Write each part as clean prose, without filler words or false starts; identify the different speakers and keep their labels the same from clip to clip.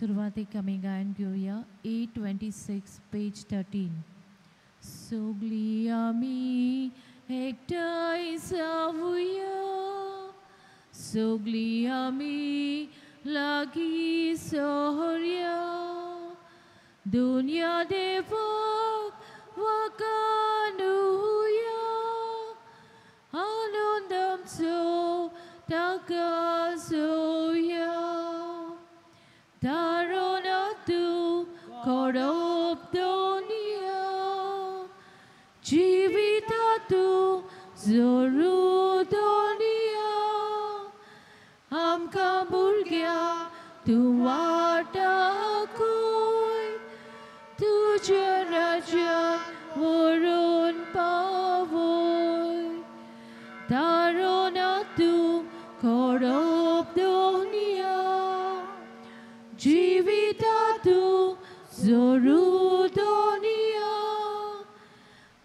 Speaker 1: सुरवातेक आमी गायन घेवया 826 पेज 13. सगळीं आमी एकठांय जावया, सगळीं आमी लागीं सोरया, दुनिया देवाक वकानुया, आनंद आमचो ताका जोया. तारोना तूं करप दोनिया, जिविता तूं जोरू दोनिया, आमकां भुरग्यांक तूं वाटाकूय, तुज्या राज्यांत व्हरून पावय. तारोना तूं करप दोनिया, जिविता तूं जोरू दोनिया,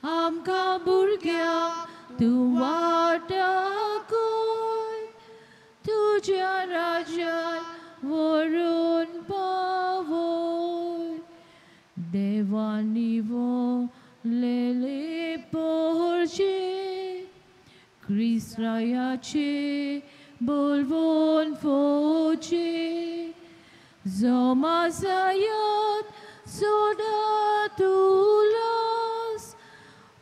Speaker 1: आमकां भुरग्यांक तूं वाटाकूय, तुज्या राज्यांत व्हरून पावय. देवानी वलेले पोरचे क्रिस्ताचे बोलवून फोचे, जमा जायात सोडा तुलास,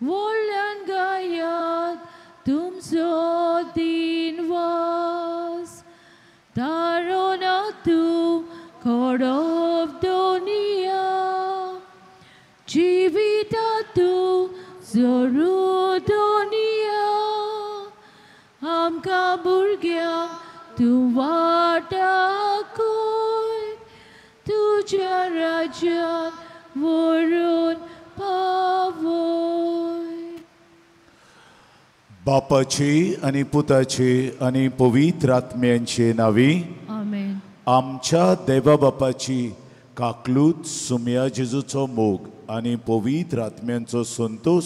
Speaker 1: व्हडल्यान गायात तुमचो दिनवास. तारोना तूं करप दोनिया, जिविता तूं जोरू दोनिया, आमकां भुरग्यांक तूं वाटाकूय, तुज्या राज्यांत व्हरून पावय.
Speaker 2: बापाची आनी पुताची आनी पवित्र आत्म्यांचे नांवी
Speaker 1: आमेन.
Speaker 2: आमच्या देवा बापाची काकलूत, सुम्या जेजूचो मोग आनी पवित्र आत्म्यांचो संतोश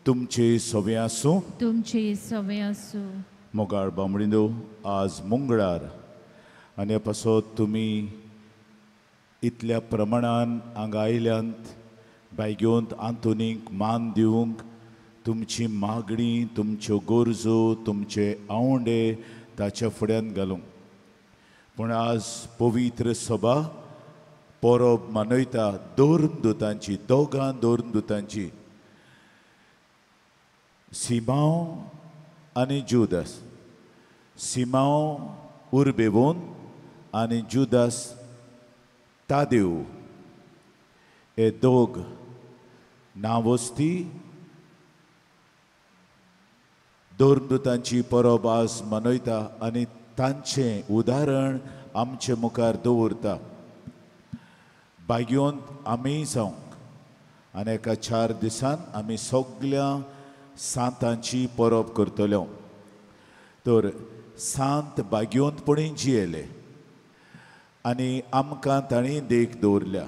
Speaker 2: तुमचे सवे आसूं.
Speaker 1: तुमचे सवे आसूं.
Speaker 2: मोगाळ बामणिंदो, आज मंगळार आनी पासत तुमी इतल्या प्रमाणान हांगा आयल्यांत बायगेवंत आंतोनीक मान दिवंक, तुमची मागणी, तुमच्यो गरजो, तुमचे आवंडे ताच्या फुड्यान घालूंक. पूण आज पवित्र सभा परब मनयता धर्मदुतांची, दोगां धर्मदुतांची, सिमांव आनी जुदास. सिमांव उर्बेवून आनी जुदास तादेव हे दोग नांवस्ती धर्मदुतांची परब आज मनयता आनी तांचें उदाहरण आमचे मुखार दवरता. बागयोंत आमी जावंक आनी एका 4 दिसान आमी सगल्या सांतांची परब करतल्यो. तर सांत बागयोंतपणी जियेले आनी आमकां तांणी देख दवरल्या.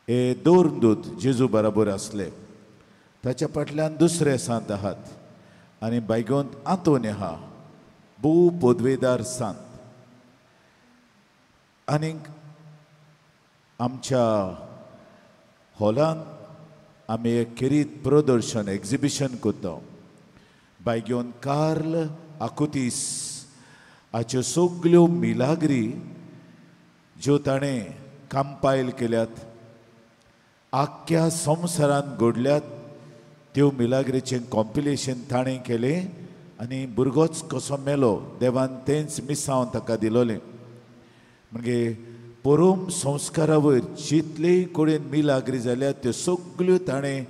Speaker 2: हे धर्मदूत जेजू बराबर आसले, ताच्या फाटल्यान दुसरे सांत आहात आनी बायगोंत आंतोनी आहा, भोव पदवेदार सांत. आनीक आमच्या हॉलांत आमी एक खेरीत प्रदर्शन एक्झिबिशन करता. बायगोन कार्ल आकुतीस हाच्यो सगल्यो मिलाग्री ज्यो ताणें कंपायल केल्यात, आख्ख्या संवसारांत घडल्यात, त्यो मिलाग्रीचें कॉम्पिलेशन ताणें केलें आनी भुरगोच कसो मेलो देवान तेंच मिसांव ताका दिलोलें. म्हणजे परोम संस्कारा वयर जितलेय कडेन मिलाग्री जाल्यात त्यो सगल्यो ताणें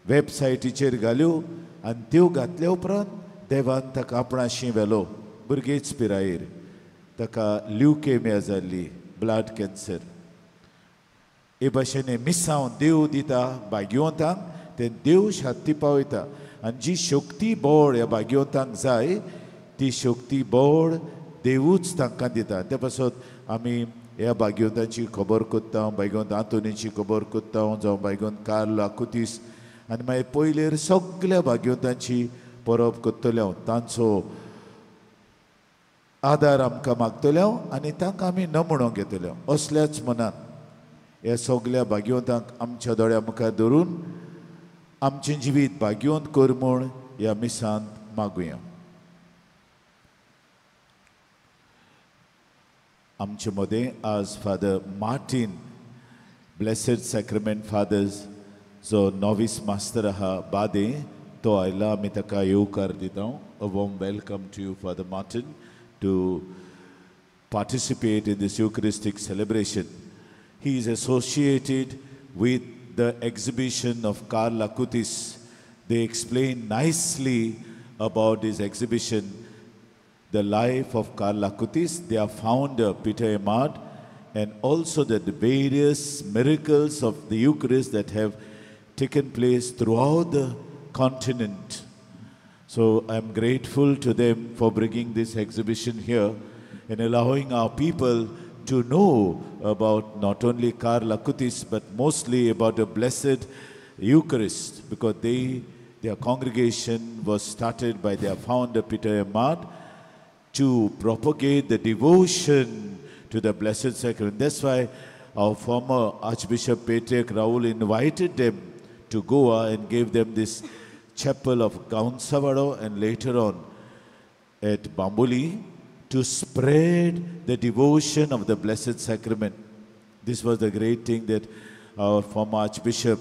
Speaker 2: वेबसायटीचेर घाल्यो आनी त्यो घातल्या उपरांत देवान ताका आपणाशी व्हेलो. भुरगेच पिरायेर ताका ल्युकेमिया जाल्ली, ब्लड कॅन्सर. हे भाशेन मिसांव देव दिता भाग्यवंतांक, तें देव शांती पावयता आनी जी शक्ती बळ ह्या भाग्यवंतांक जाय ती शक्ती बळ देवूच तांकां दिता. ते पासत आमी ह्या भाग्यवंताची खबर करता, भाग्यवंत आंतोनीची खबर करता, जावं भाग्यवंत कार्ल आकुतीस, आनी मागीर पयलेर सगल्या भाग्यवंतांची परब करतले हांव. तांचो आदार आमकां मागतले आनी तांकां आमी नमणो घेतले. असल्याच मनान ह्या सगल्या भाग्यवंतांक आमच्या दोळ्या मुखार धरून आमचें जिवीत भाग्यवंत कर म्हूण ह्या मिसांत मागुया. आमचे मदें आज Father Martin Blessed Sacrament Fathers जो नॉवीस मास्तर आहा बादे तो आयला, आमी ताका येवकार दिता. A warm welcome to you Father Martin to participate in this Eucharistic celebration. He is associated with the exhibition of Carl Acutis. They explain nicely about this exhibition, the life of Carl Acutis, their founder Peter Eymard, and also the various miracles of the Eucharist that have taken place throughout the continent. So I'm grateful to them for bringing this exhibition here and allowing our people to know about not only Carl Acutis, but mostly about the Blessed Eucharist, because their congregation was started by their founder Peter Eymard to propagate the devotion to the Blessed Sacrament. That's why our former Archbishop Patriarch Raul invited them to Goa and gave them this chapel of Gaunsavado and later on at Bambuli to spread the devotion of the Blessed Sacrament. This was the great thing that our former Archbishop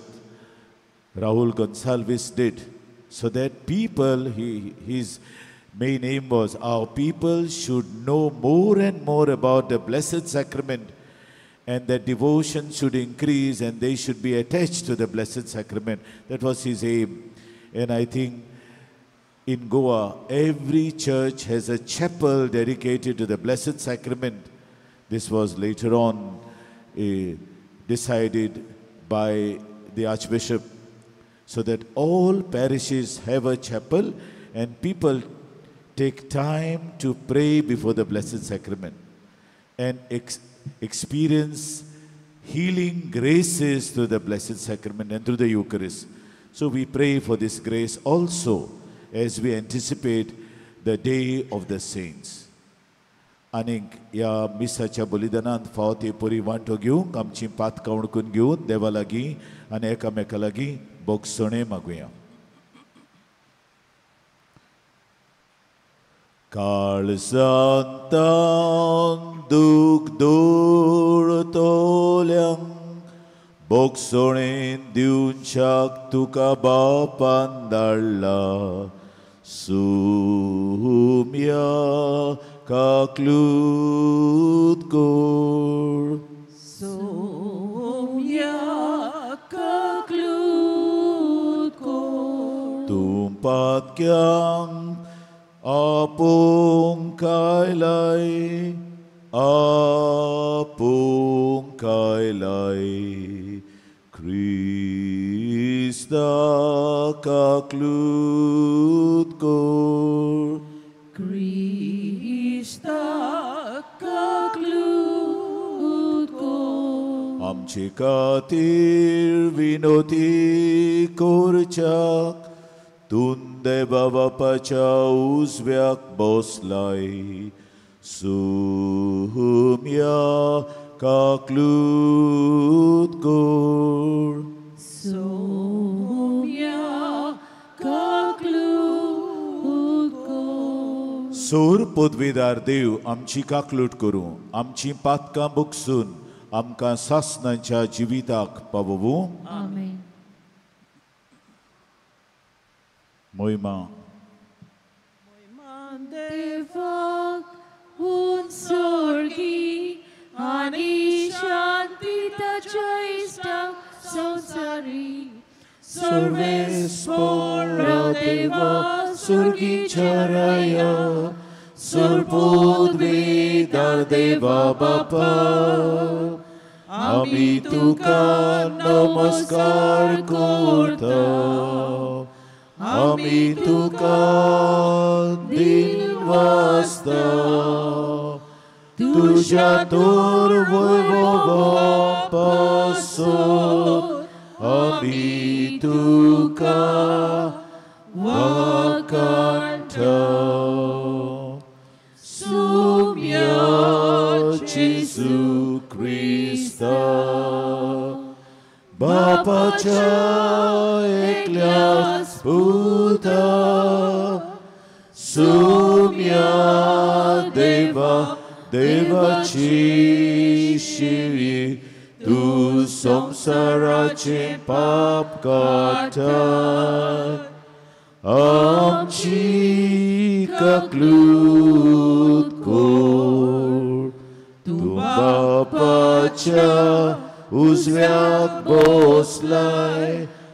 Speaker 2: Raul Gonsalves did, so that people, his main aim was our people should know more and more about the Blessed Sacrament, and that devotion should increase and they should be attached to the Blessed Sacrament. That was his aim. And I think in Goa, every church has a chapel dedicated to the Blessed Sacrament. This was later on decided by the Archbishop, so that all parishes have a chapel and people take time to pray before the Blessed Sacrament and experience healing graces through the Blessed Sacrament and through the Eucharist. So we pray for this grace also as we anticipate the day of the saints. आनीक ह्या मिसाच्या बलिदानांत फावो ते परी वांटो घेवंक आमची पातकां उणकून घेवन देवा लागीं आनी एकामेका लागीं भोगसणें मागुया. काळजांतान दूख दवरतल्यांक भोगसणें दिवच्याक तुका बापान धाडला. सुम्या काकलूत कोर,
Speaker 1: सुम्या काकलूत कोर,
Speaker 2: तूं पातक्यांक आपोवंक आयलाय, आपोवंक आयलाय, क्रिस्ता काकलूत कोर,
Speaker 1: क्रिस्ता काकलूत कोर,
Speaker 2: आमचे खातीर विनोती करच्याक तूं देवा बापाच्या उजव्याक बसलाय. सुम्या काकलूत कोर,
Speaker 1: सुम्या काकलूत कोर.
Speaker 2: सोर पदवीदार देव आमची काकलूट करूं, आमची पातकां बुकसून आमकां सासणाच्या जिविताक पावोवूं.
Speaker 1: आमेन.
Speaker 2: मोहिमा
Speaker 1: देवाक उंचोळगी आनी शांती ताच्या इश्टाक संवसारी.
Speaker 2: सर्वेस्पोरा देवा सुर्गीच्या राया, सुरपोदवीदार देवा बापा, आमी तुका नमस्कार करता, आमी तुका दिन वाजता, तुज्या तोर वैभवा पासत आमी तुका वाखाणटा. बापाच्या एकल्याच पुता सुम्या देवा देवाची शिरी तूं संवसाराचें पाप काडटा आमची ककलूत कोर तूं बापाच्या उजव्याक बसलाय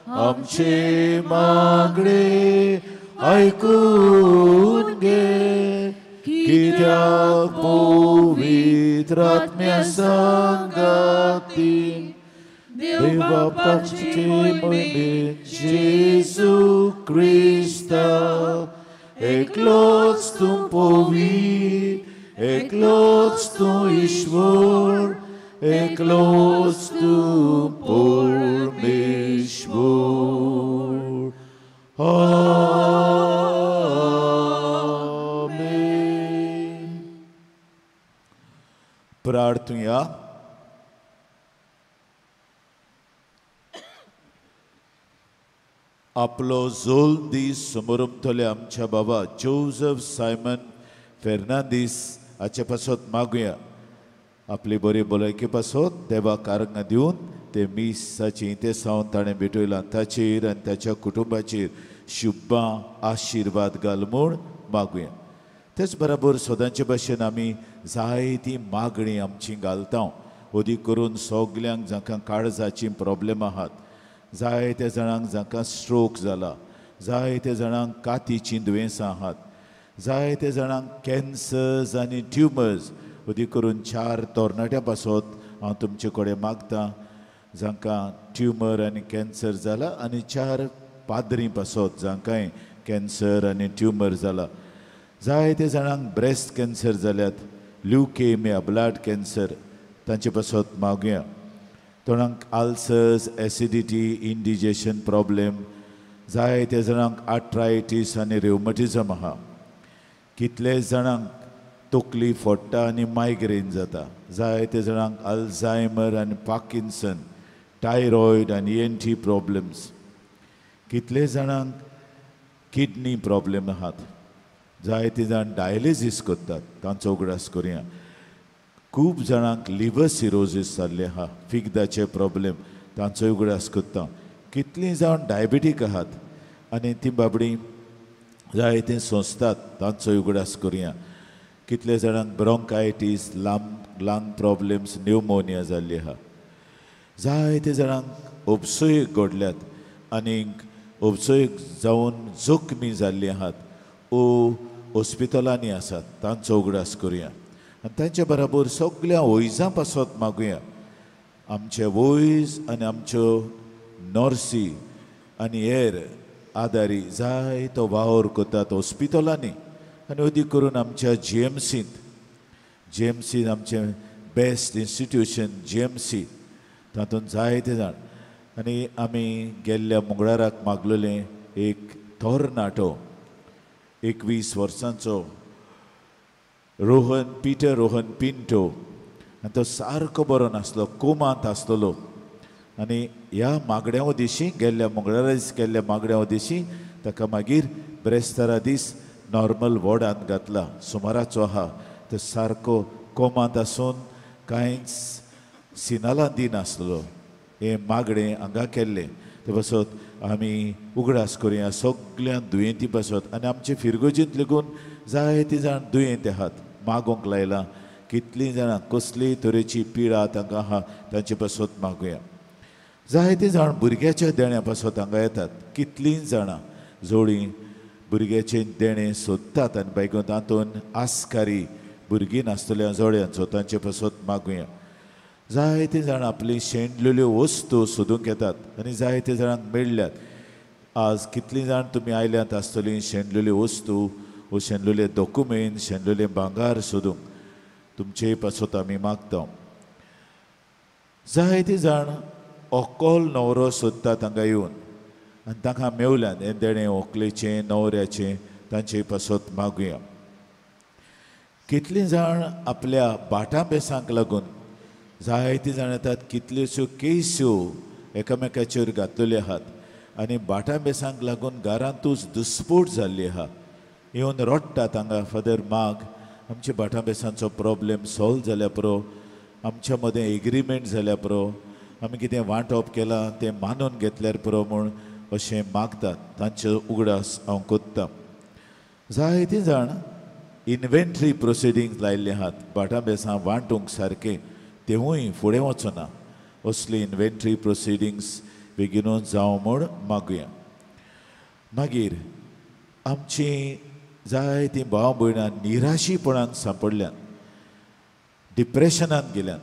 Speaker 2: आमचे मागणे आयकून घे कित्याक पवित्र आत्म्या सांगातीन देव बापाचे महिमेन जेजू क्रिस्ता एकलोच तूं पवित्र एकलोच तूं ईश्वर एकलोच तूं परमेश्वर. आमेन. प्रार्थुया. आपलो जोल दीस समोरमतले आमच्या बाबा जोजफ सायमन फेर्नांदीस हाचे पासत मागुया. आपली बरी भलायके पासत देवा कारंगां दिवन ते मिसाची ते सावन ताणें भेटयलां ताचेर आनी ताच्या कुटुंबाचेर शुभां आशिर्वाद घाल म्हूण मागुया. तेच बराबर सदांचे भाशेन आमी जायती मागणी आमची घालता अदीक करून सगल्यांक जांकां काळजाची प्रॉब्लेम आहात, जायत्या जाणांक जांकां स्ट्रोक जाला, जायत्या जाणांक कातीचीं दुयेंसां आहात, जायत्या जाणांक कॅन्सर्स आनी ट्युमर्स, अदीक करून 4 तरणाट्यां पासत हांव तुमचे कडेन मागता जांकां ट्युमर आनी कॅन्सर जाला आनी 4 पाद्रीं पासत जांकांय कॅन्सर आनी ट्युमर जाला. जायत्या जाणांक ब्रेस्ट कॅन्सर जाल्यात, ल्युकेमिया, ब्लड कॅन्सर, तांचे पासत मागुया. थोड्यांक आल्सर्स, एसिडिटी, इंडिजेशन प्रॉब्लेम, जायत्या जाणांक आर्थरायटीस आनी रेवमटिझम आहा. कितले जाणांक तकली फोडटा आनी मायग्रेन जाता, जायत्या जाणांक अल्झायमर आनी पार्किन्सन, थायरॉयड आनी ENT problems, कितले जाणांक किडनी प्रॉब्लेम आहात, जायते जाण डायलिसीस करतात तांचो उगडास करुया. खूब जाणांक लिवर सिरोजीस जाल्ले आहा, फिग्दाचे प्रॉब्लेम, तांचो उगडास करता. कितलीं जाण डायबिटीक आहात आनी ती बाबडी जायते सोंसतात तांचो उगडास करुया. कितले जाणांक ब्रोंकायटीस, लंग प्रॉब्लेम्स, न्युमोनिया जाल्ली आहा. जायते जाणांक उपसोयक घडल्यात आनी उपसोयक जावन जखमी जाल्ली आहात ओ हॉस्पिटलांनी आसात तांचो उगडास करुया. आनी तांचे बराबर सगळ्या वैजां पासत मागुया. आमचे वैज आनी आमच्यो नर्सी आनी हेर आदारी जायतो वावर करतात हॉस्पिटलांनी आनी अदीक करून आमच्या GMCंत. GMC आमचें बेस्ट इन्स्टिट्यूशन GMC, तातूंत जायते जाण. आनी आमी गेल्ल्या मंगळाराक मागलेलें एक तरणाटो 21 वर्सांचो रोहन पिटर रोहन पिंटो, आनी तो सारको बरो नासलो, कोमांत आसतलो. आनी ह्या मागण्या दिशी गेल्ल्या मंगळारा दीस केल्ल्या मागण्या दिशी ताका मागीर ब्रेस्तारा दीस नॉर्मल वॉर्डांत घातला. सुमाराचो आहा तो सारको कोमांत आसून कांयच सिनालां दिनासलो. हें मागणें हांगा केल्लें ते पासत आमी उगडास करुया सगळ्या दुयेंती पासत. आनी आमचे फिरगोजींत लेगून जायतीं जाण दुयेंत आहात, मागोंक लायलां कितलीं जाणां कसली तरेची पिडा तांकां आहा तांचे पासत मागुया. जायतीं जाण भुरग्याच्या देण्या पासत हांगा येतात, कितलीं जाणां जोडीं भुरग्याचें देणें सोदतात आनी बायको तातूंत आस्कारी भुरगीं नासतल्या जोड्यांचो तांचे पासत मागुया. जायते जाणां आपली शेणलेल्यो वस्तू सोदूंक येतात आनी जायते जाणांक मेळ्ळ्यात. आज कितलीं जाण तुमी आयल्यात आसतलीं शेणलेल्यो वस्तू वो शेणलेले डॉक्युमेंट, शेणलेले भांगार सोदूंक, तुमचे पासत आमी मागता. जायते जाण ऑकल न्हवरो सोदतात हांगा येवन आनी तांकां मेवल्यात हें देणें व्हंकलेचें न्हवऱ्याचें, तांचे पासत मागुया. कितलीं जाण आपल्या भाटां बेसांक लागून जायतीं जाण येतात, कितल्योश्यो केस्यो एकामेकाचेर घातलेले आहात आनी भाटां बेसांक लागून घरांतूच दुस्पोट जाल्ली आहा. येवन रडटात हांगा, फादर माग आमच्या भाटां बेसांचो प्रॉब्लेम सॉल्व जाल्या पुरो, आमच्या मदें एग्रीमेंट जाल्या पुरो, आमी कितें वांटप केलां तें मानून घेतल्यार पुरो म्हूण अशें मागतात. तांचो उगडास हांव कोत्तां. जायतीं जाण इन्व्हेंटरी प्रोसिडींग लायिल्ले आहात भाटां बेसां वांटूंक सारकें, तेवूय फुडें वचना. असली इन्व्हेंटरी प्रोसिडींग्स बेगीनूच जावं म्हूण मागुया. मागीर आमची जायतीं भाव भयणां निराशीपणान सांपडल्यात, डिप्रेशनान गेल्यात,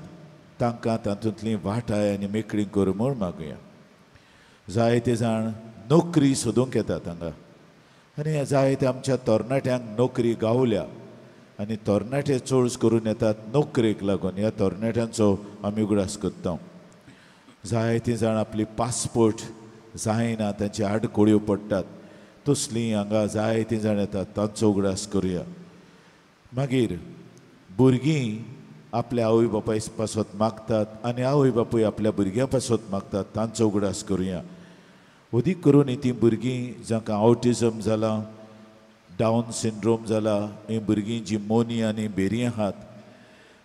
Speaker 2: तांकां तातूंतली वाटाय आनी मेकळी कर म्हूण मागुया. जायते जाण नोकरी सोदूंक येतात हांगा आनी जायते आमच्या तरणाट्यांक नोकरी गावल्या आनी तरणाटे चड करून येतात नोकरेक लागून. ह्या तरणाट्यांचो आमी उगडास करता. जायतीं जाण आपली पासपोर्ट जायना तांचे आडखळ्यो पडटात, तसलीं हांगा जायतीं जाण येतात, तांचो उगडास करुया. मागीर भुरगीं आपल्या आवय बापाय पासत मागतात आनी आवय बापूय आपल्या भुरग्यां पासत मागतात, तांचो उगडास करुया. अदीक करून तीं भुरगीं जांकां आवटिजम जालां, डावन सिंड्रोम जाला, हीं भुरगीं जीं मोनी आनी बेरी आहात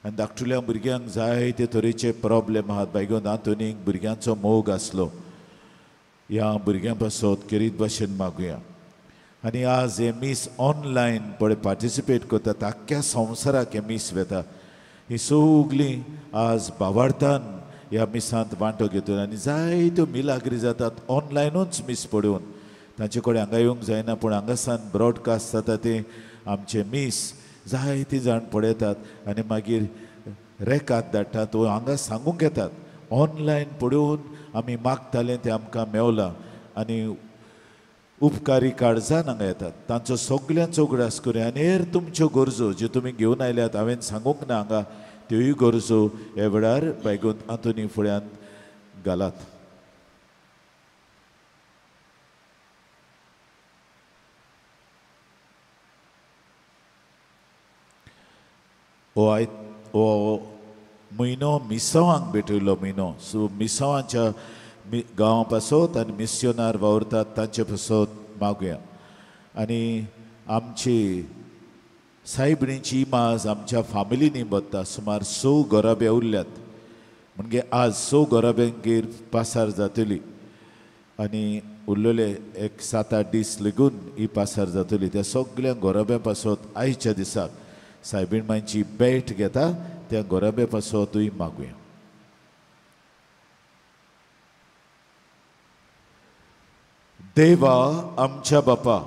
Speaker 2: आनी धाकटुल्या भुरग्यांक जायते तरेचे प्रॉब्लेम आहात. बायगोन आंतोनीक भुरग्यांचो मोग आसलो, ह्या भुरग्यां पासत खेरीत भाशेन मागुया. आनी आज हें मीस ऑनलायन पळय पार्टिसिपेट करतात, आख्ख्या संवसाराक हें मीस वेता. ही सगळीं आज बावार्थान ह्या मिसांत वांटो घेतलो आनी जायत्यो मिलाग्री जातात ऑनलायनूच मीस पळोवन. तांचे कडेन हांगा येवंक जायना पूण हांगासान ब्रॉडकास्ट जाता तें आमचें मीस जायतीं जाण पळयतात आनी मागीर रेकाद धाडटात वो हांगा सांगूंक येतात. ऑनलायन पळोवन आमी मागतालें तें आमकां मेवलां आनी उपकारी काळजान हांगा येतात. तांचो सगल्यांचो उगडास करुया आनी हेर तुमच्यो गरजो ज्यो तुमी घेवन आयल्यात हांवें सांगूंक ना हांगा, त्योय गरजो ह्या वेळार बायगोन आंतोनी फुड्यांत घालात. हो म्हयनो मिसांवांक भेटयल्लो म्हयनो. सो मिसांवांच्या गांवां पासत आनी मिस्योनार वावुरतात तांचे पासत मागुया. आनी आमची सायबिणीची इमाज आमच्या फामिलींनी बत्ता. सुमार 6 घराबे उरल्यात, म्हणजे आज 6 घराब्यांगेर पासार जातली आनी उरलेले एक 7-8 दीस लेगून ही पासार जातली. त्या सगळ्या घराब्यां पासत आयच्या दिसाक सायबीण मांयची भेट घेता, त्या घराब्या पासतूय मागुया. देवा आमच्या बापा,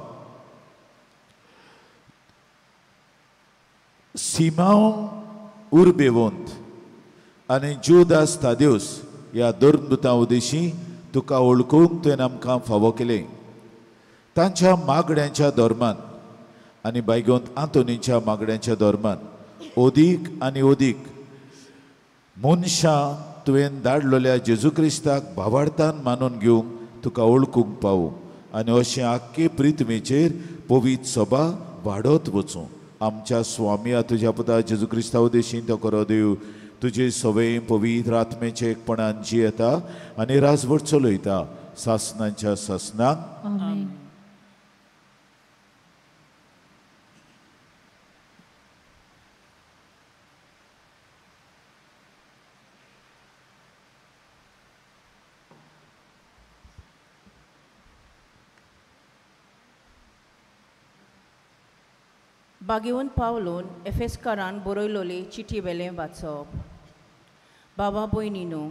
Speaker 2: सिमांव उर्बेवंत आनी जुदास तादेवस ह्या धर्मदुतां उदेशी तुका वळखूंक तुवें आमकां फावो केलें. तांच्या मागण्यांच्या धर्मान आनी बायगोंत आंतोनीच्या मागण्यांच्या धर्मान अदीक आनी अदीक मनशां तुवें धाडलेल्या जेजू क्रिस्ताक भावार्थान मानून घेवंक तुका वळखूंक पावूं आनी अशें आख्खे प्रिथ्वीचेर पवित्र सभा वाडत वचूं. आमच्या स्वामिया तुज्या पुता जेजू क्रिस्ता उदेशीं तो करो देव तुजे सवय पवित्र आत्मेचे एकपणान जियेता आनी राजवट चलयता सासनांच्या सासनाक.
Speaker 1: आमेन.
Speaker 3: बागेवन पावलोन एफेस्कारान बरयलोले चिटी वेलें वाचप. बाबा भयणीनो,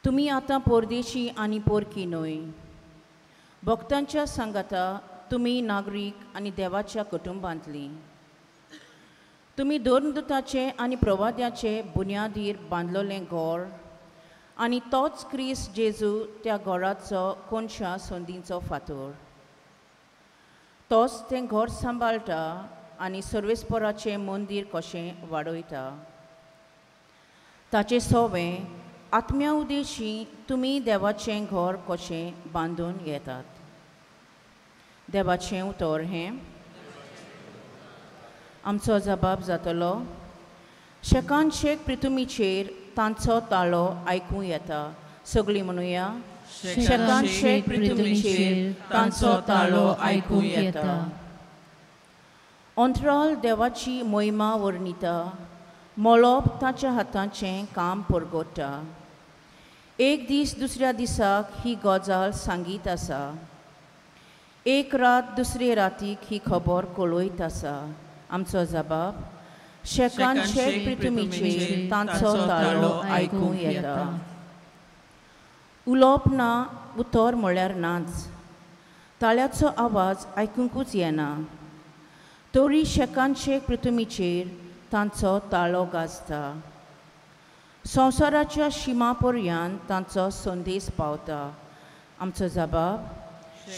Speaker 3: तुमी आतां परदेशी आनी पोरकी न्हय, भक्तांच्या सांगाता तुमी नागरीक आनी देवाच्या कुटुंबांतली. तुमी धर्मदूताचे आनी प्रवाद्याचे बुन्यादीर बांदलोलें घर आनी तोच क्रिस्त जेजू त्या घराचो कोनशा संदीचो फातोर. तोच तें घर सांबाळटा आनी सर्वेस्पराचें मंदीर कशें वाडयता. ताचें सोवें आत्म्या उदेशी तुमी देवाचें घर कशें बांदून येतात. देवाचें उतर हें आमचो जबाब जातलो. शेकान शेक पृथ्वीचेर तांचो ताळो आयकूं येता सगळीं म्हणुया शेकान शेक पृथ्वीचेर तांचो ताळो आयकूंक येता. अंतराळ देवाची मोहिमा वर्णिता, मळब ताच्या हाताचें काम परगटा. एक दीस दुसऱ्या दिसाक ही गजाल सांगीत आसा, एक रात दुसरे रातीक ही खबर कळयत आसा. आमचो जबाब शेकान शेक पृथ्वीचेर तांचो ताळो आयकूंक येता. उलोवप ना, उतर म्हळ्यार नाच, ताळ्याचो आवाज आयकुंकूच येना, तरी शेकान शेक पृथ्वीचेर तांचो ताळो गाजता. संवसाराच्या शिमा पर्यंत तांचो संदेश पावता. आमचो जबाब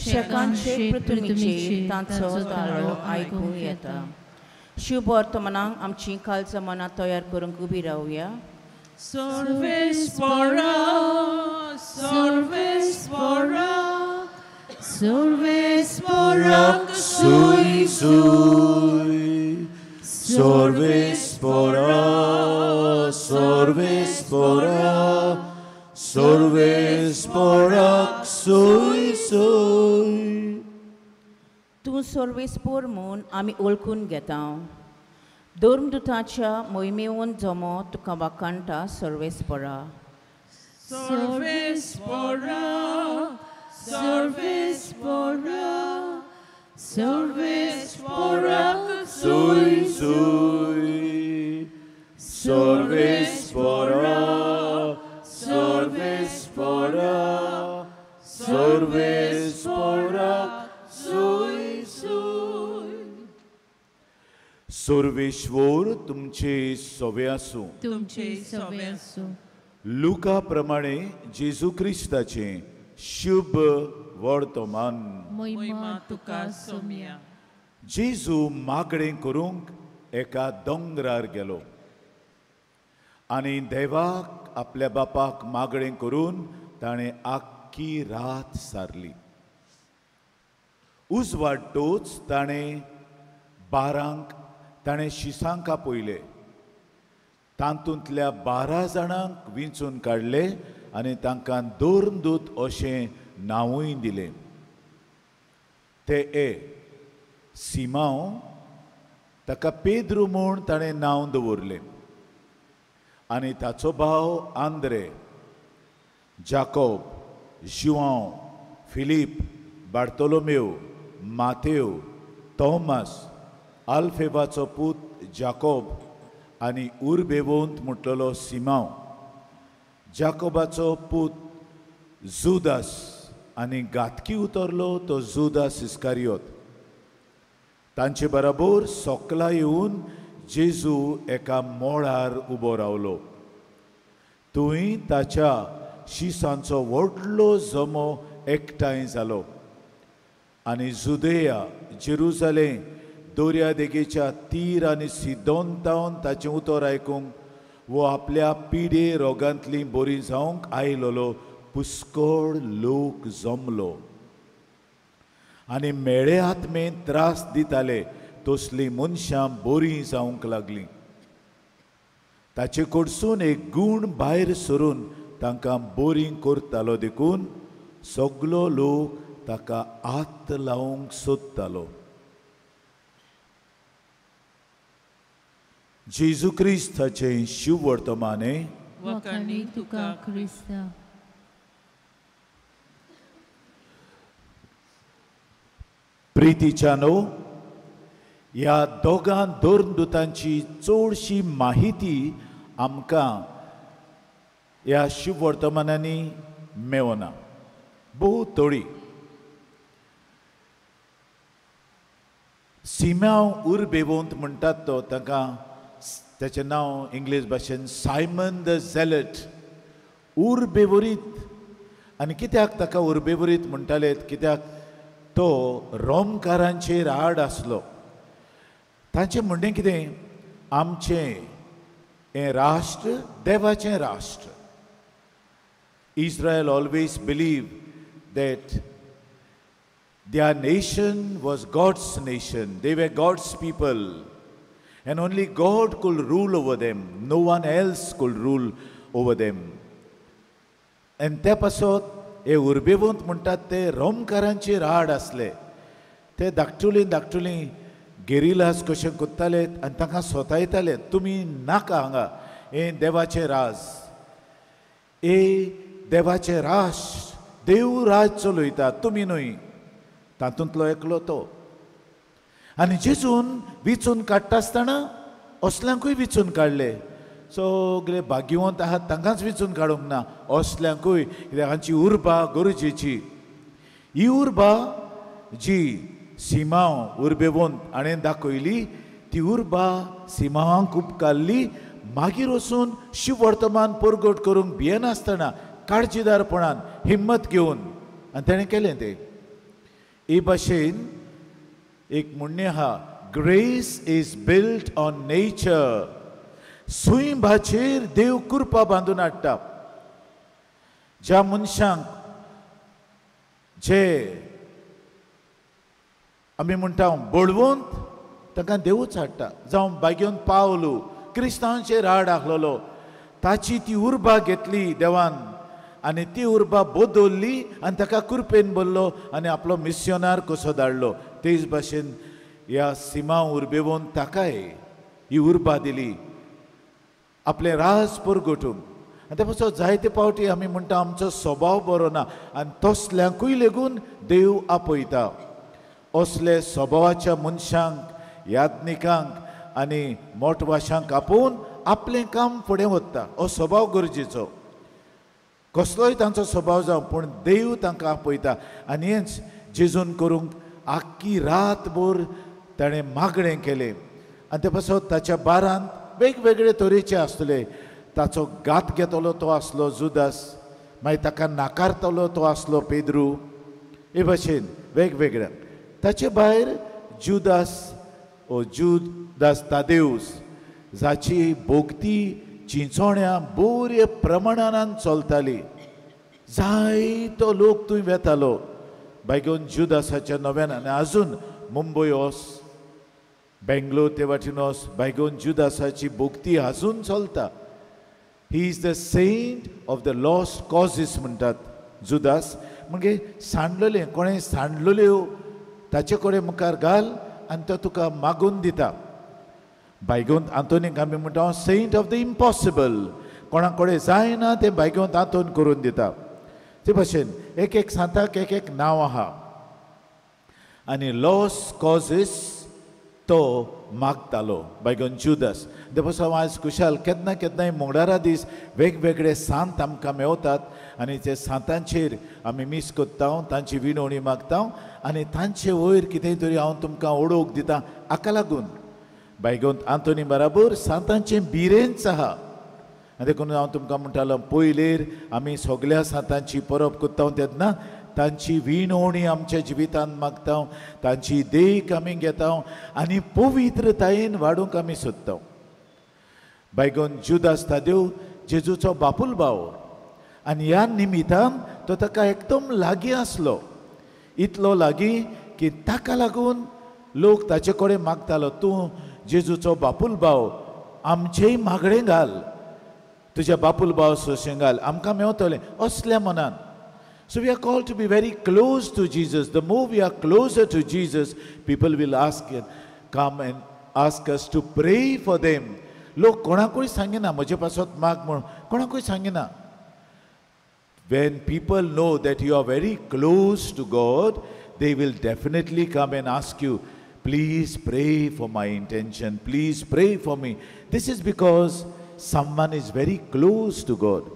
Speaker 3: शेकान शेक पृथ्वीचेर तांचो ताळो आयकूंक येता. शुभ वर्तमानाक आमची कालच्या मनां तयार करूंक उबी रावया.
Speaker 1: सर्वेस्परा सर्वेस्परा सर्वेस्परा
Speaker 2: सुई सुई सर्वेस्परा सर्वेस्परा सर्वेस्परा सुई सुई.
Speaker 3: तूं सर्वेस्पोर म्हूण आमी वळखून घेता. धर्मदुताच्या मोहिमेवन जमो तुका वाखाणटा सर्वेस्परा.
Speaker 1: सर्वेस्परा सर्वेस्परा सर्वेस्परा
Speaker 2: सुई सुई सर्वेस्परा सर्वेस्परा सर्वेस्परा सुई सुई. सर्वेश्वर तुमचे सवे आसूं.
Speaker 1: तुमचे सवे आसूं.
Speaker 2: लुका प्रमाणे जेजू क्रिस्ताचें शुभ वर्तमान.
Speaker 1: महिमा तुका सोम्या.
Speaker 2: जेजू मागणें करूंक एका दोंगरार गेलो आनी देवाक आपल्या बापाक मागणें करून ताणें आख्खी रात सारली. उजवाडटोच ताणें बारांक ताणें शिसांक आपयले. तातूंतल्या 12 जाणांक विंचून काडले आनी तांकां धर्मदूत अशें नांवूय दिलें. ते ए सिमांव, ताका पेद्रू म्हूण ताणें नांव दवरलें, आनी ताचो भाव आंद्रे, जाकोब, जुआंव, फिलीप, बार्तोलोमेव, मातेव, थॉमस, आल्फेबाचो पूत जाकोब आनी उर्बेवंत म्हटलेलो सिमांव, जाकोबाचो पूत जुदास आनी घातकी उतरलो तो जुदास इस्कारियोत. तांचे बराबर सोकला येवन जेजू एका मोळार उबो रावलो. थंय ताच्या शिसांचो व्हडलो जमो एकठांय जालो आनी जुदेया, जेरुजालेम, दर्या देगेच्या तीर आनी सिदोन तावन ताचें उतर आयकूंक वो आपल्या पिडे रोगांतली बरी जावंक आयलोलो पुष्कळ लोक जमलो. आनी मेळे आत्मेन त्रास दिताले तसलीं मनशां बरीं जावंक लागलीं. ताचे कडसून एक गूण भायर सरून तांकां बरीं करतालो, देखून सगलो लोक ताका हात लावंक सोदतालो. जेजू क्रिस्ताचें शिववर्तमाने.
Speaker 1: वखाणी तुका क्रिस्ता.
Speaker 2: प्रितीच्यानो, ह्या दोगां धर्मदुतांची चडशी माहिती आमकां ह्या शिववर्तमानांनी मेवना, भोव थोडी. सिम्यांव उर्बेवंत म्हणटात तो, ताका ताचें नांव इंग्लीश भाशेन सायमन the झेलट, उर्बेवरीत. आनी कित्याक ताका उर्बेवरीत म्हणटाले? कित्याक तो रोमकारांचेर आड आसलो. तांचें म्हणणें कितें? आमचें हें राष्ट्र देवाचें राष्ट्र. Israel always believe that their nation was God's nation. They were God's people. And only God could rule over them. No one else could rule over them. आनी त्या पासत हे उर्बेवंत म्हणटात ते रोमकारांचे राड आसले. ते धाकटुली धाकटुली गेरिलास कशें कोत्ताले आनी तांकां सोतायताले, तुमी नाका हांगा, हें देवाचें राज, हे देवाचें राष्ट्र, देव राज चलयता, तुमी न्हय. तातूंतलो एकलो तो. आनी जेजून विचून काडटा आसतना असल्यांकूय विचून काडले. सगळे भाग्यवंत आहात तांकांच विचून काडूंक ना, असल्यांकूय, कित्याक हांची उर्बा गरजेची. ही उर्बा जी सिमांव उर्बेवंत हाणें दाखयली ती उर्बा सिमांवांक उपकारली. मागीर वचून शिववर्तमान परगट करूंक भियेनासतना काळजीदारपणान हिम्मत घेवन आनी तेणें केलें तें. हे भाशेन एक म्हणणें आहा, grace is built on nature. सुंयभाचेर देव कृपा बांदून हाडटा. ज्या मनशांक जे आमी म्हणटा बळवंत तांकां देवूच हाडटा. जावं बागेवन पावलू क्रिस्तांवाचेर राड आसलेलो, ताची ती उर्बा घेतली देवान आनी ती उर्बा बदलली आनी ताका कृपेन भरलो आनी आपलो मिस्योनार कसो धाडलो. तेच भाशेन ह्या सिमांव उर्बेवंत ताकाय ही उर्बा दिली आपलें राज परगटूंक. आनी ते पासून जायते फावटी आमी म्हणटा आमचो स्वभाव बरो ना, आनी तसल्यांकूय लेगून देव आपयता. असले स्वभावाच्या मनशांक, याज्ञिकांक आनी मोटवाशांक आपोवन आपलें काम फुडें वता. हो स्वभाव गरजेचो, कसलोय तांचो स्वभाव जावं, पूण देव तांकां आपयता. आनी हेंच जेजून करूंक आख्खी रातभर ताणें मागणें केलें. आनी ते पासत ताच्या बारांत वेगवेगळे तरेचे आसतले. ताचो घात घेतलो तो आसलो जुदास, मागीर ताका नाकारतलो तो आसलो पेद्रू. हे भाशेन वेगवेगळ्या. ताचे भायर जुदास ओ जुदास तादेवस जाची भोगती चिंचोण्या बरे प्रमाणान चलताली, जायतो लोक थंय वेतालो बायगोन जुदासाच्या नव्यान. आनी आजून मुंबय वस, बेंगलोर ते वाटेन वस, बायगोन जुदासाची भोगती आजून चलता. He is the saint of the lost causes म्हणटात जुदास. म्हणजे सांडलेले, कोणें सांडलेल्यो ताचे कडेन मुखार घाल आनी तो तुका मागून दिता. बायगोन आंतोनीक आमी म्हणटा सेंट ऑफ the impossible, कोणा कडेन जायना तें बायगोन आंतोन करून दिता. ते भाशेन एक एक सांताक एक एक नांव आहा. आनी लॉस कॉजीस तो मागतालो बायगोन जुदास. ते पासून आयज खुशाल केन्ना केन्नाय मंगळारा दीस वेगवेगळे सांत आमकां मेवतात आनी ते सांतांचेर आमी मीस कोत्ता, तांची विनवणी मागता आनी तांचे वयर कितें तरी हांव तुमकां ओडोवंक दिता. हाका लागून बायगोन आंतोनी बराबर सांतांचें बिरेंच आहा. आनी देखून हांव तुमकां म्हणटालो, पयलेर आमी सगल्या सांतांची परब कोत्ता तेन्ना तांची विनवणी आमच्या जिवितांत मागता, तांची देख आमी घेता आनी पवित्रतायेन वाडूंक आमी सोदता. बायगोन जुदास तादेव जेजूचो बापूल भाव आनी ह्या निमितान तो ताका एकदम लागीं आसलो. इतलो लागीं की ताका लागून लोक ताचे कडेन मागतालो, तूं जेजूचो बापूल भाव, आमचेय मागणें घाल, तुज्या बापूल भाव सोशें घाल, आमकां मेवतलें असल्या मनान. So we are called to be very close to Jesus. The more we are closer to Jesus, people will ask, come and ask us to pray for them. लोक कोणाकूय सांगिना म्हजे पासत माग म्हूण, कोणाकूय सांगिना. When people know that you are very close to God, they will definitely come and ask you, please pray for my intention, please pray for me. This is because someone is very close to God.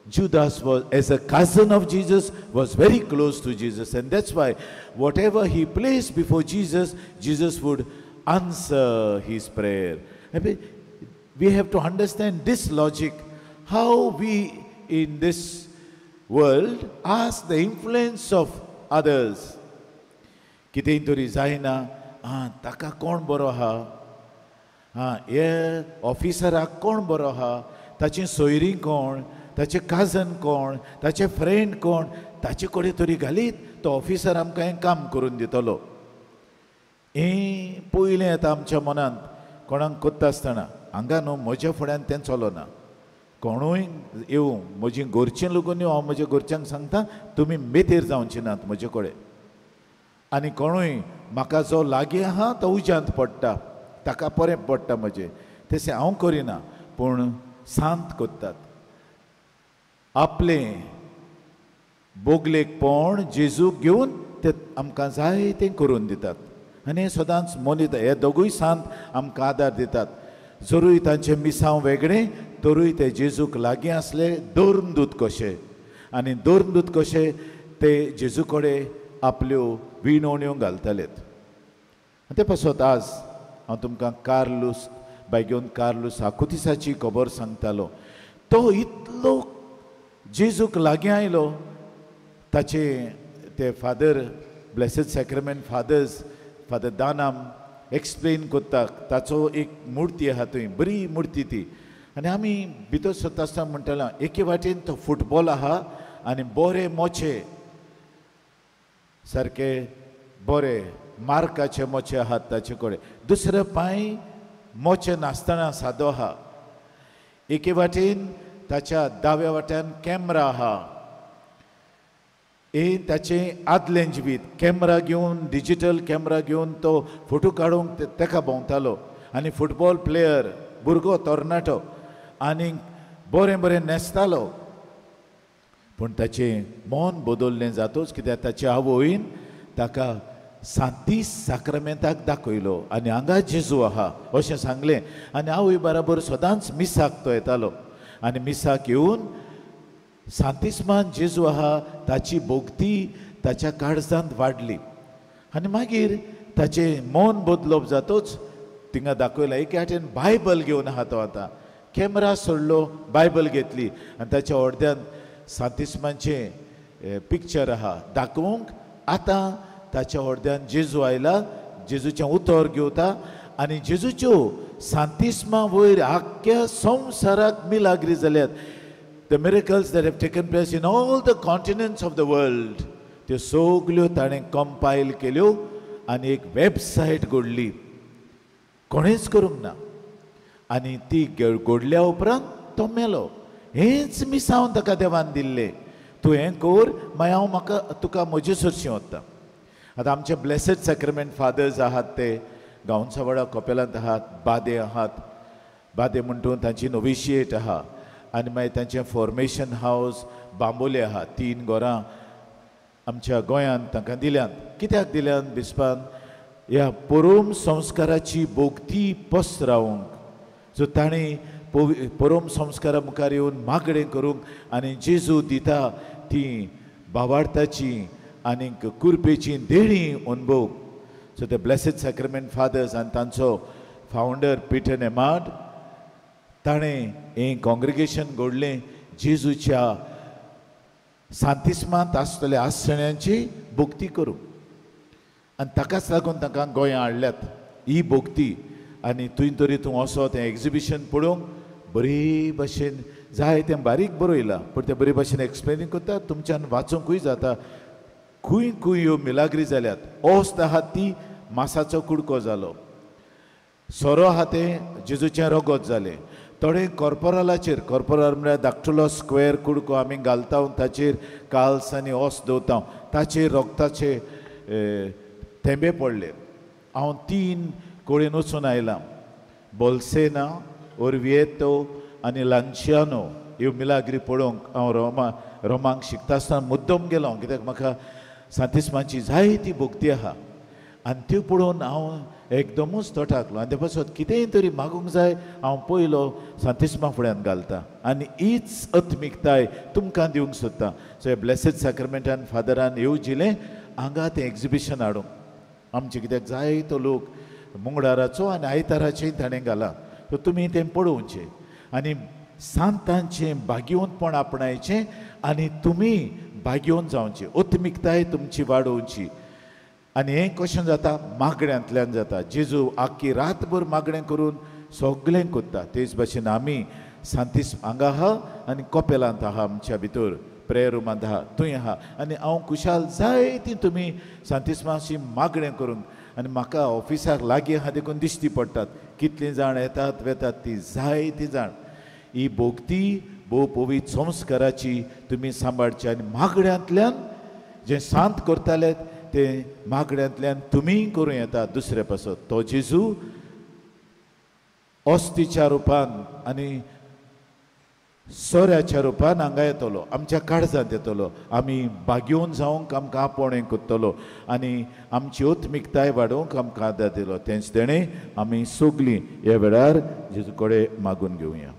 Speaker 2: Judas was, as a cousin of Jesus, was very close to Jesus, and that's why whatever he placed before Jesus, Jesus would answer his prayer. I mean, we have to understand this logic, how we in this world ask the influence of others. कितें तरी जायना, आं ताका कोण बरो आहा, आं हे ऑफिसराक कोण बरो आहा, ताची सोयरीं कोण, ताचे काजन कोण, ताचे फ्रेंड कोण, ताचे कडेन तरी घालीत तो ऑफिसर आमकां हें काम करून दितलो. हें पयलें येता आमच्या मनांत कोणाक कोत्ता आसतना, हांगा न्हू म्हज्या फुड्यान तें चलना, कोणूय येवं म्हजी घरचीं लोकून हांव म्हज्या घरच्यांक सांगता तुमी मेतेर जावचे नात म्हजे कडेन. आनी कोणूय म्हाका जो लागीं आहा तो उज्यांत पडटा, ताका बरें पडटा म्हजें, तशें हांव करिना. पूण सांत करतात आपलें बोगलेकपण जेजूक घेवन ते आमकां जाय तें करून दितात. आनी हें सदांच मोनीत हे दोगूय सांत आमकां आदार दितात. जरूय तांचें मिसांव वेगळें तरूय ते जेजूक लागीं आसले धर्मदूत कशे, आनी धर्मदूत कशे ते जेजू कडेन आपल्यो विणवण्यो घालतालेत. ते पासत आज हांव तुमकां कार्लूस बायगेवन कार्लूस आकुतिसाची खबर सांगतालो. तो इतलो जेजूक लागीं आयलो, ताचे ते father blessed sacrament fathers father दानाम एक्सप्लेन करता. ताचो एक मुर्ती आहा थंय, बरी मुर्ती ती. आनी आमी भितर सरता आसतना म्हणटाले एके वाटेन तो फुटबॉल आहा आनी बरे मोचे सारके बरे मार्काचे मोचे आहात ताचे कडेन, दुसरे पांय मोचे नासतना सादो आहा. एके वाटेन ताच्या दाव्या वाट्यान कॅमरा आहा, हें ताचें आदलें जिवीत. कॅमरा घेवन डिजीटल कॅमरा घेवन तो फोटो काडूंक तेका भोंवतालो. आनी फुटबॉल प्लेयर भुरगो तरणाटो आनी बरें बरें न्हेसतालो. पूण ताचें मन बदललें जातूच, कित्याक ताचे आवयन ताका सांतीस साक्रामेंताक दाखयलो आनी हांगा जेजू आहा अशें सांगलें. आनी आवय बराबर सदांच मिसाक तो येतालो आनी मिसाक येवन सांतिस्मान जेजू आहा ताची भोगती ताच्या काळजांत वाडली. आनी मागीर ताचें मन बदलप जातूच थिंगा दाखयलां एके वाटेन बायबल घेवन आहा तो, आतां कॅमरा सोडलो बायबल घेतली आनी ताच्या अर्द्यान सांतिस्माचें पिक्चर आहा दाखोवंक. आतां ताच्या अर्द्यान जेजू आयला, जेजूचें उतर घेवता आनी जेजूच्यो सांतिस्मा वयर आख्ख्या संवसाराक मिलाग्री जाल्यात. The miracles that have taken place in all the continents of the world त्यो सगल्यो ताणें कंपायल केल्यो आनी एक वेबसायट घडली, कोणेंच करूंक ना. आनी ती घडल्या उपरांत तो मेलो. हेंच मिसांव ताका देवान दिल्लें, तूं हें कर मागीर हांव म्हाका तुका म्हजे सरशीं वता. आतां आमचे ब्लेसेड सॅक्रामेंट फादर्स आहात ते गांवसावाडा कपेलांत आहात, बादे आहात, बादे म्हणटून तांची नोविशिएट आहा. आनी मागीर तांचें फॉर्मेशन हावज बांबोले आहा, 3 घरां आमच्या गोंयांत तांकां दिल्यांत. कित्याक दिल्यांत बिस्पान? ह्या परोम संस्काराची भोगती पसरावंक. सो ताणें परोम संस्कारा मुखार येवन मागणें करूंक आनी जेजू दिता ती भावार्थाची आनी कुरपेची देणी अनुभव. सो ते ब्लेसेड सॅक्रामेंट फादर्स आनी तांचो फावंडर पिटर नेमार्ड ताणें हें कॉंग्रिगेशन घडलें जेजूच्या सांतिस्मांत आसतल्या आसण्यांची भोक्ती करूंक. आनी ताकाच लागून तांकां गोंयां हाडल्यात ही भोक्ती. आनी थंय तरी तूं वचो तें एग्जिबिशन पळोवंक बरे भाशेन जाय तें बारीक बरयलां, पूण तें बरे भाशेन एक्सप्लेनींग करता, तुमच्यान वाचूंकूय जाता. खूंय खूंय ह्यो मिलाग्री जाल्यात. ओस्त आहा ती मासाचो कुडको जालो, सोरो आहा तें जेजूचें रगत जालें, थोडे कॉर्पोरालाचेर, कॉर्पोराल म्हळ्यार धाकटुलो स्क्वेर कुडको आमी घालता ताचेर काल्स आनी ओस दवरता, ताचेर रगताचे थेंबे पडले. हांव 3 कडेन वचून आयलां, बोल्सेना, ओरविएतो आनी लांशियानो ह्यो मिलाग्री पळोवंक हांव रोमांक शिकता आसतना मुद्दम गेलो, कित्याक म्हाका सांतिस्माची जायती भोक्ती आहा. आनी त्यो पळोवन हांव एकदमूच तटाकलो आनी ते पासत कितेंय तरी मागूंक जाय हांव पयलो सांतिस्मा फुड्यान घालता आनी हीच आत्मिकताय तुमकां दिवंक सोदता. सो हे ब्लेसेड सॅक्रामेंटान फादरान येवजिलें हांगा तें एग्जिबिशन हाडूंक आमचें, कित्याक जायतो लोक मंगळाराचो आनी आयताराचें ताणें घालां. सो तुमी तें पळोवचें आनी सांतांचें भाग्यवंतपण आपणायचें आनी तुमी भाग्यवंत जावचें, आत्मिकताय तुमची वाडोवची. आनी हें कशें जाता? मागण्यांतल्यान जाता. जेजू आख्खी रातभर मागणें करून सगळें करता. तेच भाशेन आमी सांतीस हांगा आहा आनी कपेलांत आहा, आमच्या भितर प्रेयर रुमांत आहा, थंय आहा. आनी हांव खुशाल जायती तुमी सांतिस्माची मागणें करूंक. आनी म्हाका ऑफिसाक लागीं आहा देखून दिश्टी पडटात कितलीं जाण येतात वेतात ती जायतीं जाण. ही भोक्ती भोव पवित्र संस्काराची तुमी सांबाळची आनी मागण्यांतल्यान जें शांत करताले तें मागण्यांतल्यान तुमी करूं येता दुसरे पासत. तो जेजू अस्तीच्या रुपान आनी सोऱ्याच्या रुपान हांगा येतलो, आमच्या काळजांत येतलो, आमी बागेवन जावंक आमकां आपोवणें करतलो आनी आमची आत्मिकताय वाडोवंक आमकां आदार दिलो. तेंच तेणें आमी सगलीं ह्या वेळार जेजू कडेन मागून घेवया.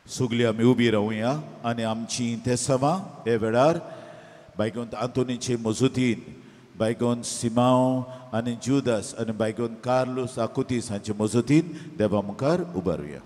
Speaker 2: सगळीं आमी उबी रावया आनी आमची तेसांवां हे वेळार बायगोन आंतोनीचे मजुतीन, बायगोन सिमांव आनी जुदास आनी बायगोन कार्लूस आकुतीस हांचे मजुतीन देवा मुखार उबारुया.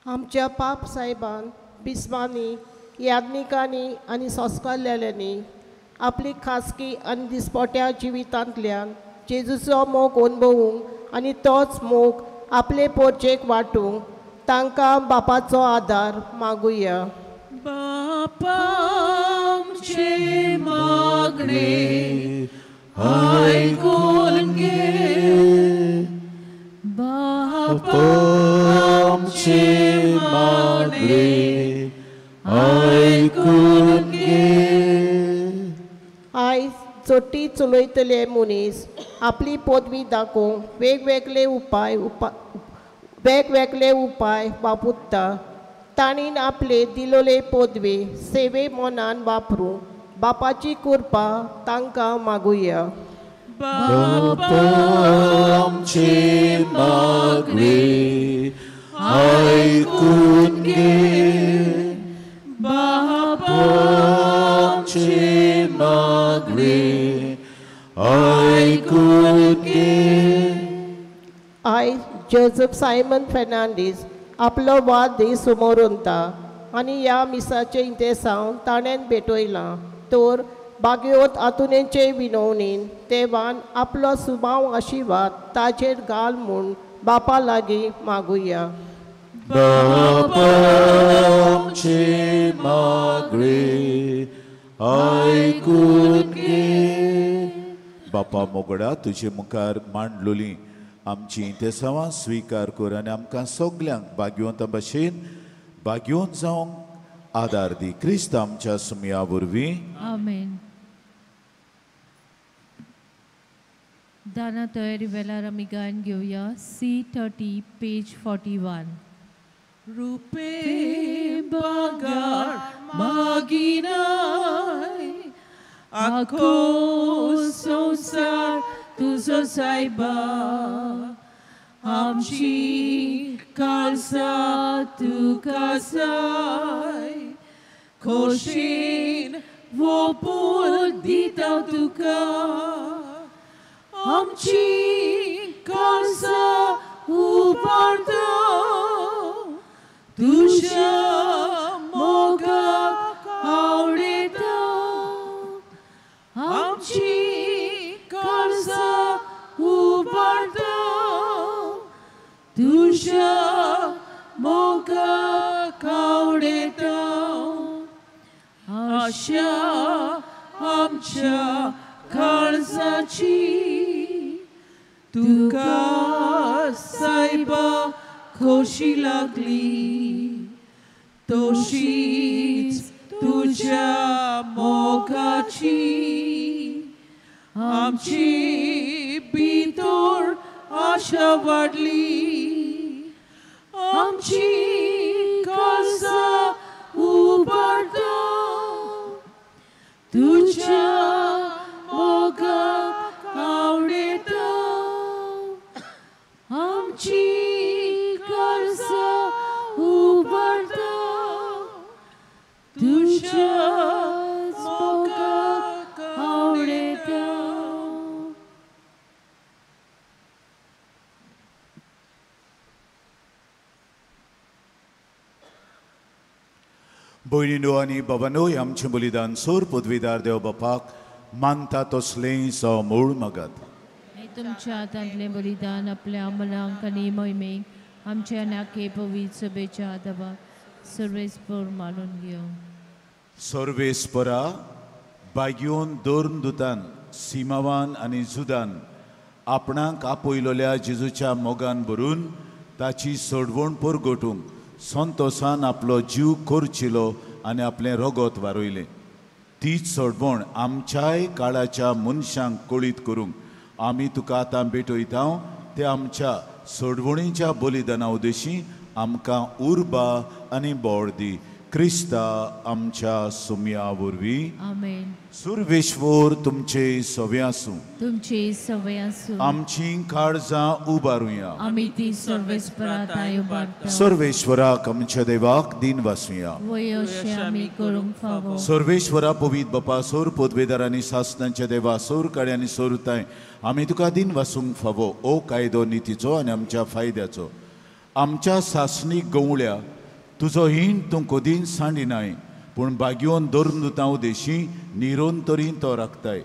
Speaker 4: आमच्या पाप साहेबान, बिस्वांनी, याज्ञिकांनी आनी संस्कारलेल्यांनी आपली खासगी आनी दिसपट्या जिवितांतल्यान जेजूचो मोग अणभवूंक आनी तोच मोग आपले पोरचेक वांटूंक तांकां बापाचो आदार मागुया.
Speaker 1: बापा आमचें मागणें आयकून घे, बापा
Speaker 2: आमचें मागणें आयकून घे.
Speaker 4: आयज चोटी चलयतले मनीस आपली पदवी दाखोवंक वेगवेगळे उपाय वापरता. तांणी आपले दिलोले पदवी सेवे मनान वापरूंक बापाची कृपा तांकां मागुया.
Speaker 2: बापा आमचें मागणें आयकून घे, बापा आमचें मागणें आयकून घे.
Speaker 4: आयज जोजफ सायमन फेर्नांडीस आपलो वाददीस समोरंता आनी ह्या मिसाचें इंतेसांव ताणें भेटयलां तर बागेवत आतुनेचे विनवणीन देवान आपलो सुभाव आशिर्वाद ताचेर घाल म्हूण बापा लागीं मागुया.
Speaker 2: बापा आमचें मागणें आयकून घे. बापा मोगडा, तुजे मुखार मांडलोली आमची इंतेसांवां स्विकार कर आनी आमकां सगल्यांक भाग्यवंता भशेन भाग्यवंत जावंक आदार दी. क्रिस्त आमच्या सुमया वरवीं.
Speaker 1: आमेन. दाना तयारी वेळार आमी गायन घेवया C30 page 41. रुपे बागार मागिनाय आखो संवसार तुजो सायबा, आमची काळसा तुका साय खोशीन वोपूल दिता तुका, आमची काळसा उबारता तुज्या मोगाक आवडटा, आमची काळसा उबारता तुज्या मोगाक आवडटा. आशा आमच्या काळजाची तुका सायबा खोशी लागली, तशीच तुज्या मोगाची आमची भितर आशा वाडली, आमची काळजा उबारता तुज्या
Speaker 2: भयणीनो आनी बाबानोय आमचें बलिदान सोर पदवीदार देव बापाक मानता तसलें जावं मूळ मागात.
Speaker 5: तुमच्या हातांतलें बलिदान आपल्या मनांक आनी मोहिमेक आमच्या नाके पवित्र सभेच्या आदाबाक सर्वेस्पर मानून घेवं.
Speaker 2: सर्वेस्परा बागयोन दोर्मदुतान सिमावान आनी जुदान आपणाक आपयलोल्या जेजूच्या मोगान भरून ताची सोडवण परगटूंक संतोसान आपलो जीव खर्चिलो आनी आपलें रगत वारयलें. तीच सोडवण आमच्याय काळाच्या मनशांक कळीत करूंक आमी तुका आतां भेटयता. ते आमच्या सोडवणीच्या बलिदाना उद्देशी आमकां उर्बा आनी बळ दी. क्रिस्ता आमच्या सुम्या वरवीं.
Speaker 5: आमेन.
Speaker 2: सुरवेश्वर तुमचे सवे आसूं.
Speaker 5: तुमचे सवे आसूं.
Speaker 2: आमची काळजां उबारुया.
Speaker 5: आमी ती सर्वेस्पराक उबारता.
Speaker 2: सर्वेश्वराक आमच्या देवाक दिन वासुया.
Speaker 5: वय अशें आमी करूंक फावो.
Speaker 2: सर्वेश्वरा पवित्र बापा सोर पदवेदार आनी सासनांच्या देवा सोर काडे आनी सोरताय आमी तुका दिन वासूंक फावो. ओ कायदो नितीचो आनी आमच्या फायद्याचो आमच्या सासणीक गवळ्या तुजो हीण तूं कदींच सांडिनाय पूण बागयोन धरून दुतां उदेशी निरोन तरी तो राखताय.